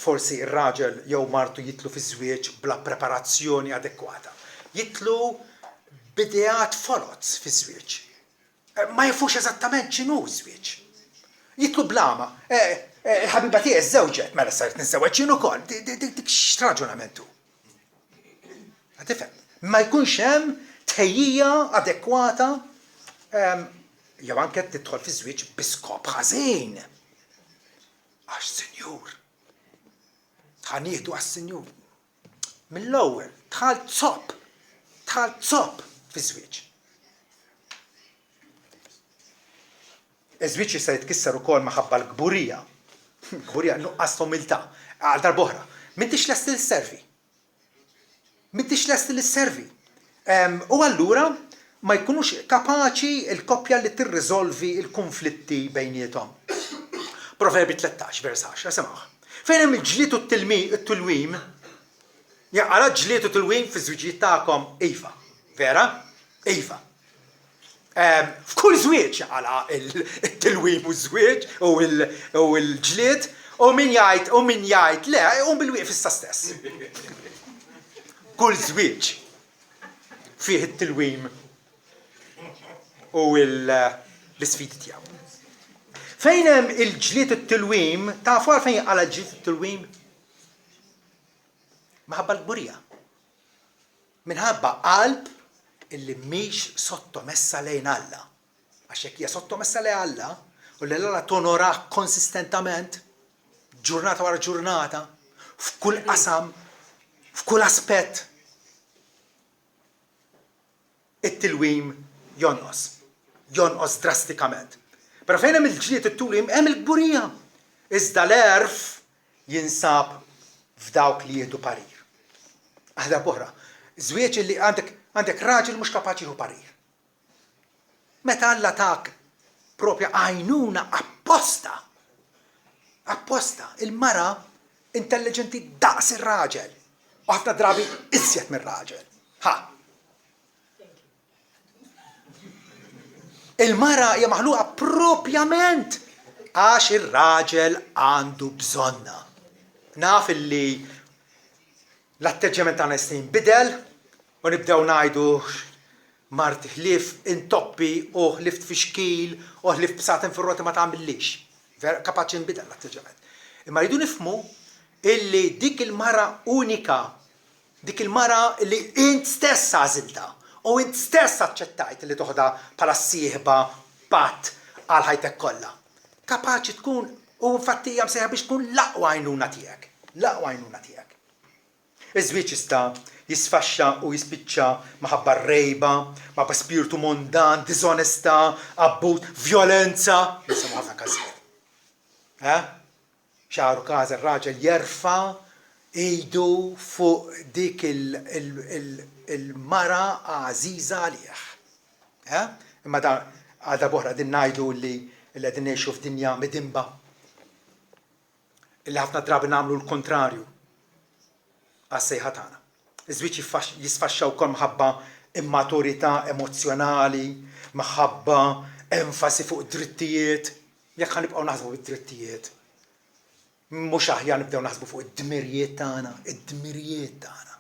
forsi r-raġel jew martu jidħlu fiż-żwieġ bla preparazzjoni adekwata. Jidħlu b'ideat foloz fiż-żwieġ. Ma jafux eżattament x'inhu ż-żwieġ. Jidħlu bl-għama. Il-ħabiba tiegħi żżewġet, mela issa rrid niżżewweġ jien ukoll. Dik x'raġunament hu? Tifhem? Ma jkunx hemm tħejjija adekwata. Jew anke tidħol fi żwieġ bi skop ħażin. Għax sinjur. Ħa nieħdu għas-sinjur. Mill-ewwel dħalt zopp, dħalt zopp fiż-żwieġ. Iż-żwieġ jista' jitkisser ukoll minħabba l-kburija. Kburija, nuqqas ta' umiltà. Għal darb'oħra, m'intix lest li sservi. M'intix lest li sservi. U allura ma jkunux kapaċi l-koppja li tirriżolvi l-kunflitti bejniethom. Proverbi 13, vers 10, simgħuh. Fejn hemm il-ġlied u t-tilwim, jaqala ġlied u tilwim fiż-żwiġijiet tagħkom, iva. Vera? Iva. F'kull żwieġ jaqala it-tilwim u ż-żwieġ u l-ġlied u min jgħid u min jgħid le, iqum bil-wieqf issa stess. Kull żwieġ fih it-tilwim u l-isfidi tiegħu. Fejn hemm il-ġlied u t-tilwim, tafu għalfejn jinqala' l-ġlied u t-tilwim? Minħabba l-kburija. Minħabba qalb illi mhix sottomessa lejn Alla. Għax jekk hija sottomessa lejn Alla u lil Alla tonorah konsistentament, ġurnata wara ġurnata, f'kull qasam, f'kull aspett, it-tilwim jonqos. Jonqos drastikament. Però fejn hemm il-ġlied it-tilwim hemm il-kburija. Iżda l-għerf jinsab f'dawk li jieħdu parir. Għal darb'oħra, żwieġ li għandek għandek raġel mhux kapaċi jieħu parir. Meta Alla tak propja għajnuna apposta, apposta, il-mara intelliġenti daqs ir-raġel u ħafna drabi iżjed mir-raġel. Ha! Il-mara hija maħluqa propjament għax ir-raġel għandu bżonnha. Naf illi l-atteġġjament tagħna jista' jinbidel u nibdew ngħidu marti ħlief intoppi u ħlief tfixkil u ħlief bsaten fir-roti ma tagħmillix. Vera kapaċi jinbidel l-atteġġjament. Imma rridu nifhmu illi dik il-mara unika Dik il-mara li int stess għażiltha u int stess aċċettajt li toħodha bħala s-sieħba patt għal ħajtek kollha. Kapaċi tkun, u infatti hija msejħa biex tkun l-aqwa għajnuna tiegħek. L-aqwa għajnuna tiegħek. Iż-żwieġ jista' jisfaxxa u jispiċċa minħabba r-rgħiba, minħabba spirtu mondan, diżonestà, abbuż, vjolenza. Nisimgħu ħafna każijiet. Eh? X'għarukaż ir-raġel jerfa' idu fuq dik il-mara għażiża għalih. Eh? Imma dan għal darb'oħra qegħdin ngħidu li qegħdin ngħixu f'dinja midinba. Illi ħafna drabi nagħmlu l-kontrarju għas-sejħa tagħna. Iż-żwieġ jisfaxxa wkoll minħabba immaturità emozzjonali, minħabba enfasi fuq drittijiet, Jekk ħa nibqgħu naħsbu bid-drittijiet, mhux aħjar nibdew naħsbu fuq id-dmirijiet tagħna, id-dmirijiet tagħna.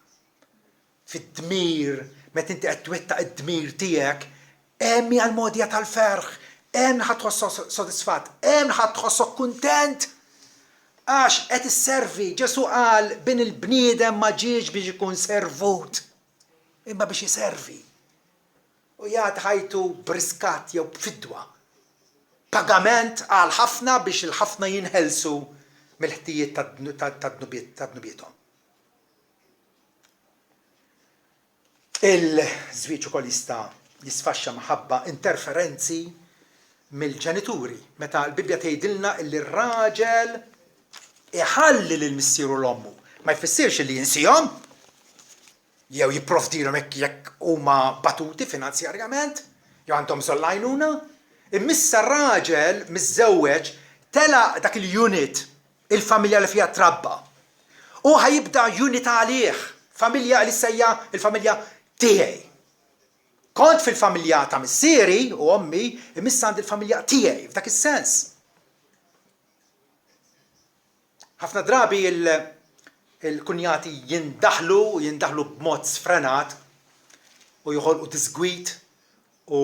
Fid-dmir, meta inti qed twettaq id-dmir tiegħek, hemm hija l-mogħdija tal-ferħ, hemm ħa tħossok sodisfatt, hemm ħa tħossok kuntent. Għax qed isservi, Ġesù qal bin il-bniedem ma ġiex biex ikun servut, imma biex iservi. U jagħti ħajtu b'riskatt jew b'fidwa, pagament għal ħafna biex il-ħafna jinħelsu mill-ħtijiet ta' dnubiethom. Il-żwieġ ukoll jista' jisfaxxa minħabba interferenzi mill-ġenituri. Meta l-Bibbja tgħidilna li r-raġel iħalli lil missieru u 'l ommu, ma jfissirx li jinsihom, jew jipprovdilhom hekk jekk huma batuti finanzjarjament jew għandhom bżonn l-għajnuna. Imma issa r-raġel miżżewweġ telaq dak il-unit, il-familja li fiha trabba. U ħa jibda unit għalih, familja li issa hija l-familja tiegħi. Kont fil-familja ta' missieri u ommi, imma issa għandi l-familja tiegħi f'dak is-sens. Ħafna drabi il-kunjati jindaħlu u jindaħlu b'mod sfrenat u joħolqu diżgwid u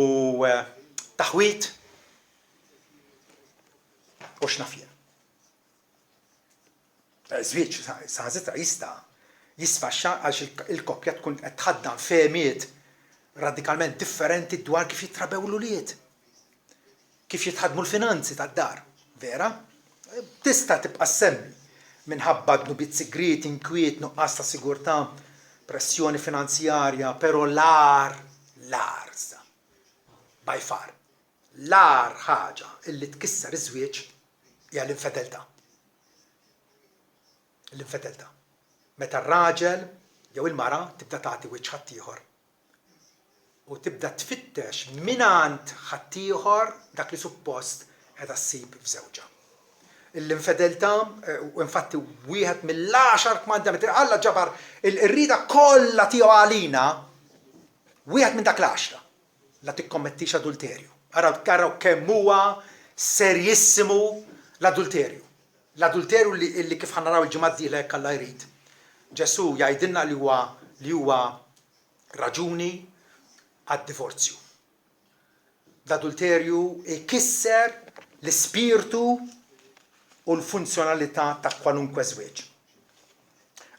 taħwid u x'naf jien. Żwieġ saħansitra jista' jisfaxxa għaliex il-koppja tkun qed tħaddan fehmiet radikalment differenti dwar kif jitrabew l-ulied. Kif jitħaddmu l-finanzi tad-dar, vera? Tista' tibqa' ssemmi, minħabba dnubiet sigrieti, inkwiet, nuqqas ta' sigurtà, pressjoni finanzjarja, però l-agħar, l-agħar iżda, by far, l-agħar ħaġa illi tkisser iż-żwieġ hija l-infedeltà. L-infedeltà. Meta r-raġel jew il-mara tibda tagħti wiċċ ħaddieħor u tibda tfittex mingħand ħaddieħor dak li suppost qiegħda ssib f'żewġha. L-infedeltà, infatti wieħed mill-għaxar kmandamenti, Alla ġabar ir-rieda kollha tiegħu għalina, wieħed minn dak l-għaxra, la tikkommettix adulterju. Araw, araw kemm huwa serjissimu l-adulterju. L-adulterju li kif ħa naraw il-ġimgħa d-dieħla jekk Alla jrid, Ġesù jgħidilna li huwa li huwa raġuni għad-divorzju. L-adulterju jkisser l-ispirtu u l-funzjonalità ta' kwalunkwe żwieġ.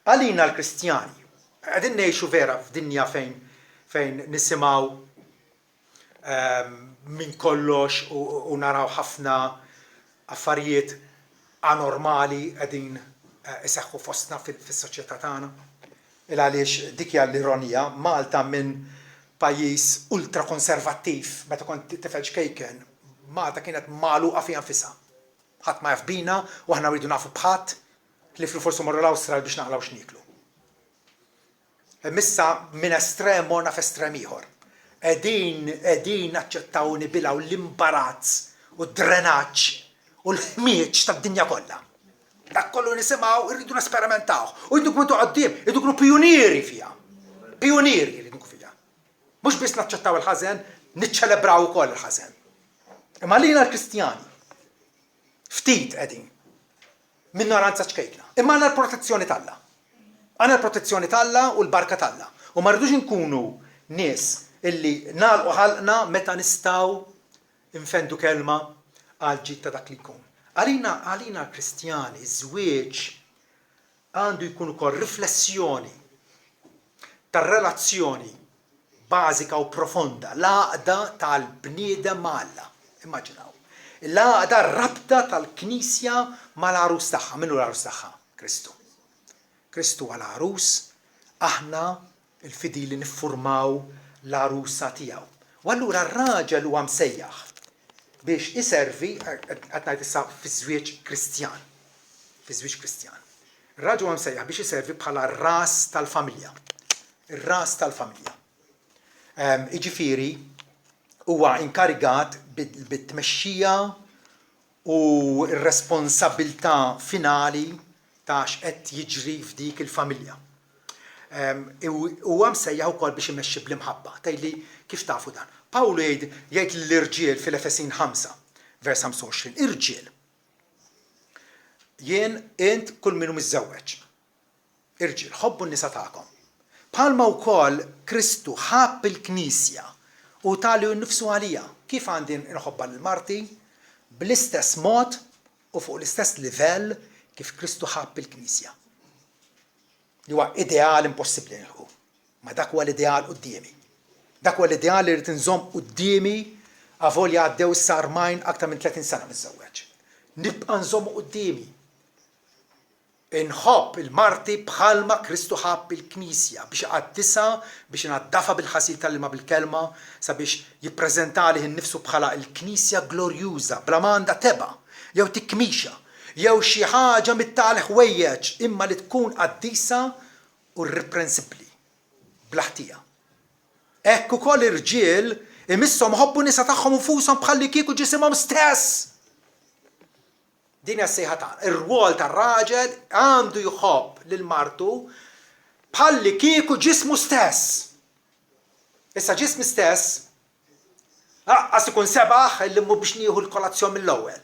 Għalina l-Kristjani, qegħdin ngħixu vera f'dinja fejn fejn nisimgħu minn kollox u naraw ħafna affarijiet anormali qegħdin iseħħu fostna fis-soċjetà tagħna. Il għaliex dik hija l-ironija, Malta minn pajjiż ultrakonservattiv, meta kont tifel ċkejken, Malta kienet magħluqa fiha nfisha. Ħadd ma jaf bina u aħna rridu nafu b'ħadd, ħlief li forsi mmorru l-Awstralja biex naqlgħu x'nieklu. Imma issa minn estrem morna f'estrem ieħor. Qegħdin, qegħdin naċċettaw u nibilgħu l-imbarazz u d-drenaġġ u l-ħmieġ tad-dinja kollha. Dak kollu li nisimgħu rridu nesperementawh. U rridu nkunu quddiem, irridu nkunu pijunieri fiha. Pijunieri rridu nkunu fiha. Mhux biss naċċettaw il-ħażen, niċċelebraw ukoll il-ħażen. Imma lilna l-Kristjani, ftit qegħdin. Minoranza ċkejkna. Imma għandna l-protezzjoni t'Alla. Għandna l-protezzjoni t'Alla u l-barka t'Alla. U ma rridux inkunu nies illi nagħlqu ħalqna meta nistgħu nfendu kelma għall-ġid ta' dak li jkun. Għalina, għalina l-Kristjani, ż-żwieġ għandu jkun ukoll riflessjoni tar-relazzjoni bażika u profonda, l-għaqda tal-bniedem ma' Alla. Immaġinaw. L-għaqda, r-rabta tal-Knisja mal-għarus tagħha. Min hu l-għarus tagħha? Kristu. Kristu huwa l-għarus, aħna l-fidili niffurmaw l-għarusa tiegħu. U allura r-raġel huwa msejjaħ biex iservi, qed ngħid issa fiż-żwieġ Kristjan, fiż-żwieġ Kristjan. Ir-raġel huwa msejjaħ biex iservi bħala r-ras tal-familja. Ir-ras tal-familja. Jiġifieri huwa inkarigat bit-tmexxija u r-responsabbiltà finali ta' x'qed jiġri f'dik il-familja. Huwa msejjaħ ukoll biex imexxi bl-imħabba. Tgħidli kif tafu dan? Pawlu jgħid jgħid lill-irġiel fil-Efesin 5, vers 25, Irġiel, jien, int, kull min hu miżżewweġ. Irġiel, ħobbu n-nisa tagħkom. Bħalma wkoll Kristu ħabb il-Knisja u ta lilu nnifsu għaliha. Kif għandi nħobbha lil marti? Bl-istess mod u fuq l-istess livell kif Kristu ħabb il-Knisja. Li huwa ideal impossibbli nilħqu. Ma dak huwa l-ideal quddiemi. Dak huwa l-ideal li rrid inżomm quddiemi avolja għaddew issa armajn aktar minn 30 sena miżżewweġ. Nibqa' nżommu quddiemi. Inħobb 'il marti bħalma Kristu ħabb il-Knisja, biex iqaddisha, biex inaddafha bil-ħasil tal-ilma bil-kelma, sabiex jippreżenta għalih innifsu bħala l-Knisja glorjuża, bla ma għandha tebgħa, jew tikmixa, jew xi ħaġa mit-tali ħwejjeġ, imma li tkun qaddisa u rriprensibbli, bla ħtija. Hekk ukoll irġiel imisshom iħobbu n-nisa tagħhom infushom bħallikieku ġisimhom stess! Din hija s-sejħa tagħna. Ir-rwol tar-raġel għandu jħobb lil martu bħallikieku ġismu stess. Issa ġismi stess aqqas ikun sebaħ illi mmur biex nieħu l-kolazzjon mill-ewwel.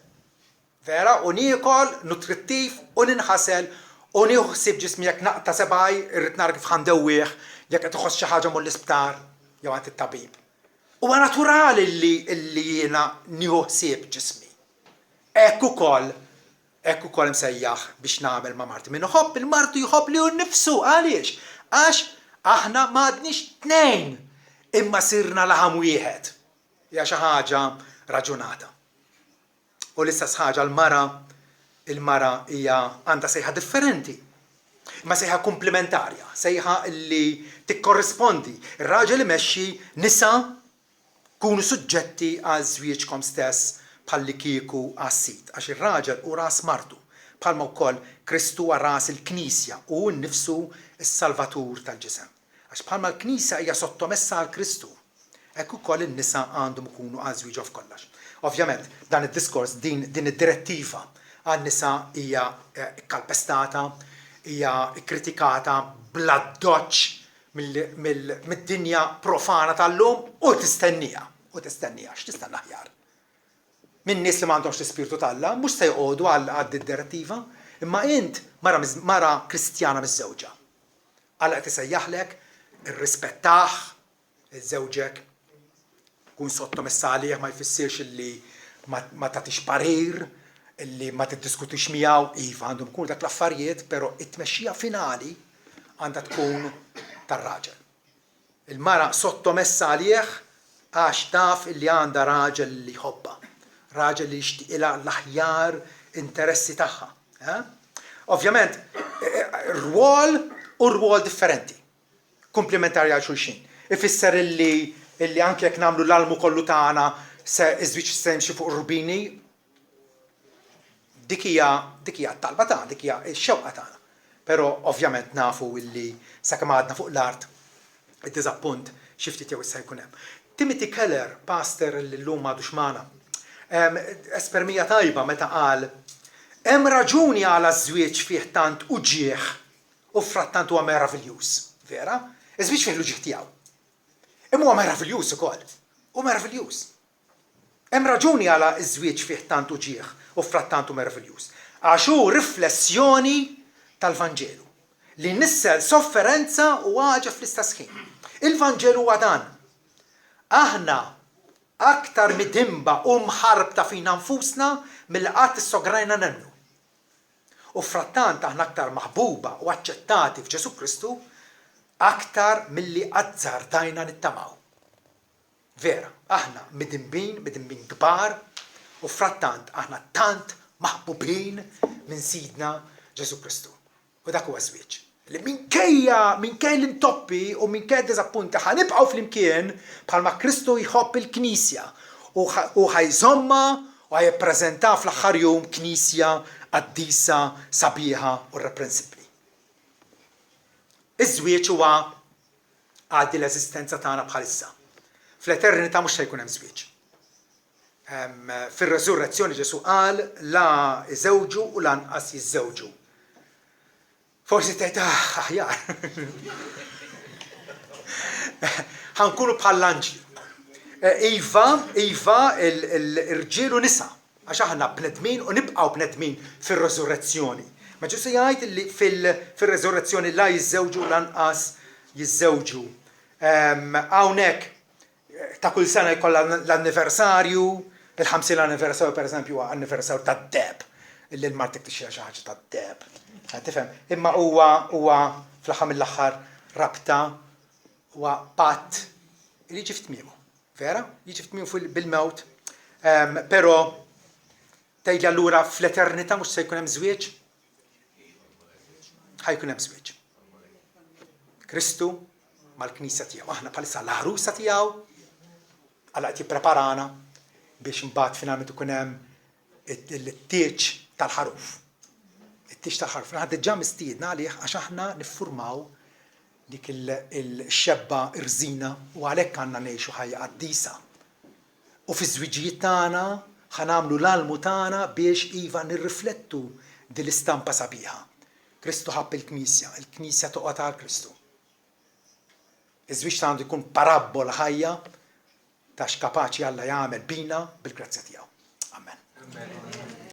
Vera, u niekol nutrittiv u ninħasel u nieħu ħsieb ġismi jekk naqta' sebgħi irrid nara kif ħa ndewwih, jekk qed iħoss xi ħaġa mmur l-isptar jew għand it-tabib. Huwa naturali li li jiena nieħu ħsieb ġismi. Hekk ukoll, hekk ukoll imsejjaħ biex nagħmel ma' marti. Min iħobb 'il martu jħobb lilu nnifsu. Għaliex? Għax aħna m'għadniex tnejn, imma sirna laħam wieħed. Hija xi ħaġa raġunata. U l-istess ħaġa l-mara, il-mara hija għandha sejħa differenti, imma sejħa kumplimentarja, sejħa li tikkorrispondi. Ir-raġel imexxi, nisa kunu suġġetti għal żwieġkom stess bħallikieku għas-Sid, għax ir-raġel hu ras martu, bħalma wkoll Kristu huwa ras il-Knisja, u hu nnifsu s-Salvatur tal-ġisem. Għax bħalma l-Knisja hija sottomessa għal Kristu, hekk ukoll in-nisa għandhom ikunu għal żwieġhom f'kollox. Ovvjament, dan id-diskors, din, din id-direttiva għan-nisa hija kkalpestata, hija kkritikata bl-addoċċ mid-dinja profana tal-lum u tistennieha, u tistennieha, x'tistenna aħjar? Minn nies li m'għandhomx l-Ispirtu t'Alla, mhux se joqogħdu għal din id-direttiva, imma int mara, mara Kristjana miżżewġa. Alla qed isejjaħlek, irrispettah, lil żewġek, kun sottomessa għalih ma jfissirx illi ma, ma tagħtix parir, illi ma tiddiskutix miegħu, iva għandhom ikunu dak l-affarijiet, però it-tmexxija finali għandha tkun tar-raġel. Il-mara sottomessa għalih għax taf illi għandha raġel li jħobbha, raġel li jixtieqilha l-aħjar interessi tagħha. Eh? Ovvjament, rwol u rwol differenti. Kumplimentari għal xulxin. Ifisser illi illi anke jekk nagħmlu l-almu kollu tagħna se iż-żwieġ se jimxi fuq rubini, dik hija dik hija t-talba tagħna, dik hija x-xewqa tagħna. Però ovvjament nafu illi sakemm għadna fuq l-art id-diżappunt xi ftit jew issa jkun hemm. Timothy Keller, pastor li llum m'għadux magħna, espermija tajba meta qal hemm raġuni għala ż-żwieġ fih tant uġigħ U frattant huwa meraviljuż, vera? Iż-żwieġ fih l-uġigħ tiegħu. Imma huwa meraviljuż ukoll. Hu meraviljuż. Hemm raġuni għala ż-żwieġ fih tant uġigħ u frattant hu meraviljuż. Għax hu riflessjoni tal-Vanġelu, li jnissel sofferenza u għaġeb fl-istess ħin. Il-Vanġelu huwa dan. Aħna aktar midinba u mħarbta fina nfusna milli qatt issograjna nemmnu. U frattant aħna aktar maħbuba u aċċettati f'Ġesù Kristu aktar milli azzardajna nittamaw. Vera, aħna midinbin, midinbin kbar, u frattant aħna tant maħbubin minn Sidna Ġesù Kristu. U dak huwa ż-żwieġ. Li minkejja, minkejja l-intoppi u minkejja d-diżappunti ħa nibqgħu flimkien bħalma Kristu jħobb il-Knisja u ħa jżommha u ħa jippreżentaha fl-aħħar jum Knisja qaddisa, sabiħa u rreprensibbli. Iż-żwieġ huwa għal din l-eżistenza tagħna bħalissa. Fl-eternità mhux se jkun hemm żwieġ. Fir-reżurrezzjoni Ġesù qal la jżewġu u lanqas jiżżewġu. Forsi tgħid ah, aħjar. Ħa nkunu bħall-anġli. Iva, iva, l-irġiel u nisa, għax aħna bnedmin u nibqgħu bnedmin fir-reżurrezzjoni. Ma Ġesù jgħid li fil-reżurrezzjoni la jiżżewġu u lanqas jiżżewġu. Hawnhekk Ta' kull sena jkollha l-anniversarju, il-50 anniversarju pereżempju huwa anniversarju tad-deheb, illi lil martek tixtrilha xi ħaġa tad-deheb. Qed tifhem? Imma huwa huwa fl-aħħar mill-aħħar rabta huwa patt li jiġi f'tmiemu. Vera? Jiġi f'tmiemu bil-mewt. Però tgħidli allura fl-eternità mhux se jkun hemm żwieġ? Ħa jkun hemm żwieġ. Kristu mal-Knisja tiegħu. Aħna bħalissa l-għarusa tiegħu, Alla qed jippreparana biex imbagħad finalment ikun hemm it-tieġ tal-ħaruf. It-tieġ tal-ħaruf. Aħna diġà mistiedna għalih għax aħna niffurmaw dik il-xebba rżina u għalhekk għandna ngħixu ħajja qaddisa. U fiż-żwiġijiet tagħna ħa nagħmlu l-almu tagħna biex iva nirriflettu din l-istampa sabiħa. Kristu ħabb il-Knisja, il-Knisja toqgħod għal Kristu. Iż-żwieġ tagħna għandu jkun parabbola ħajja ta' x'kapaċi Alla jagħmel bina bil-grazzja tiegħu. Amen.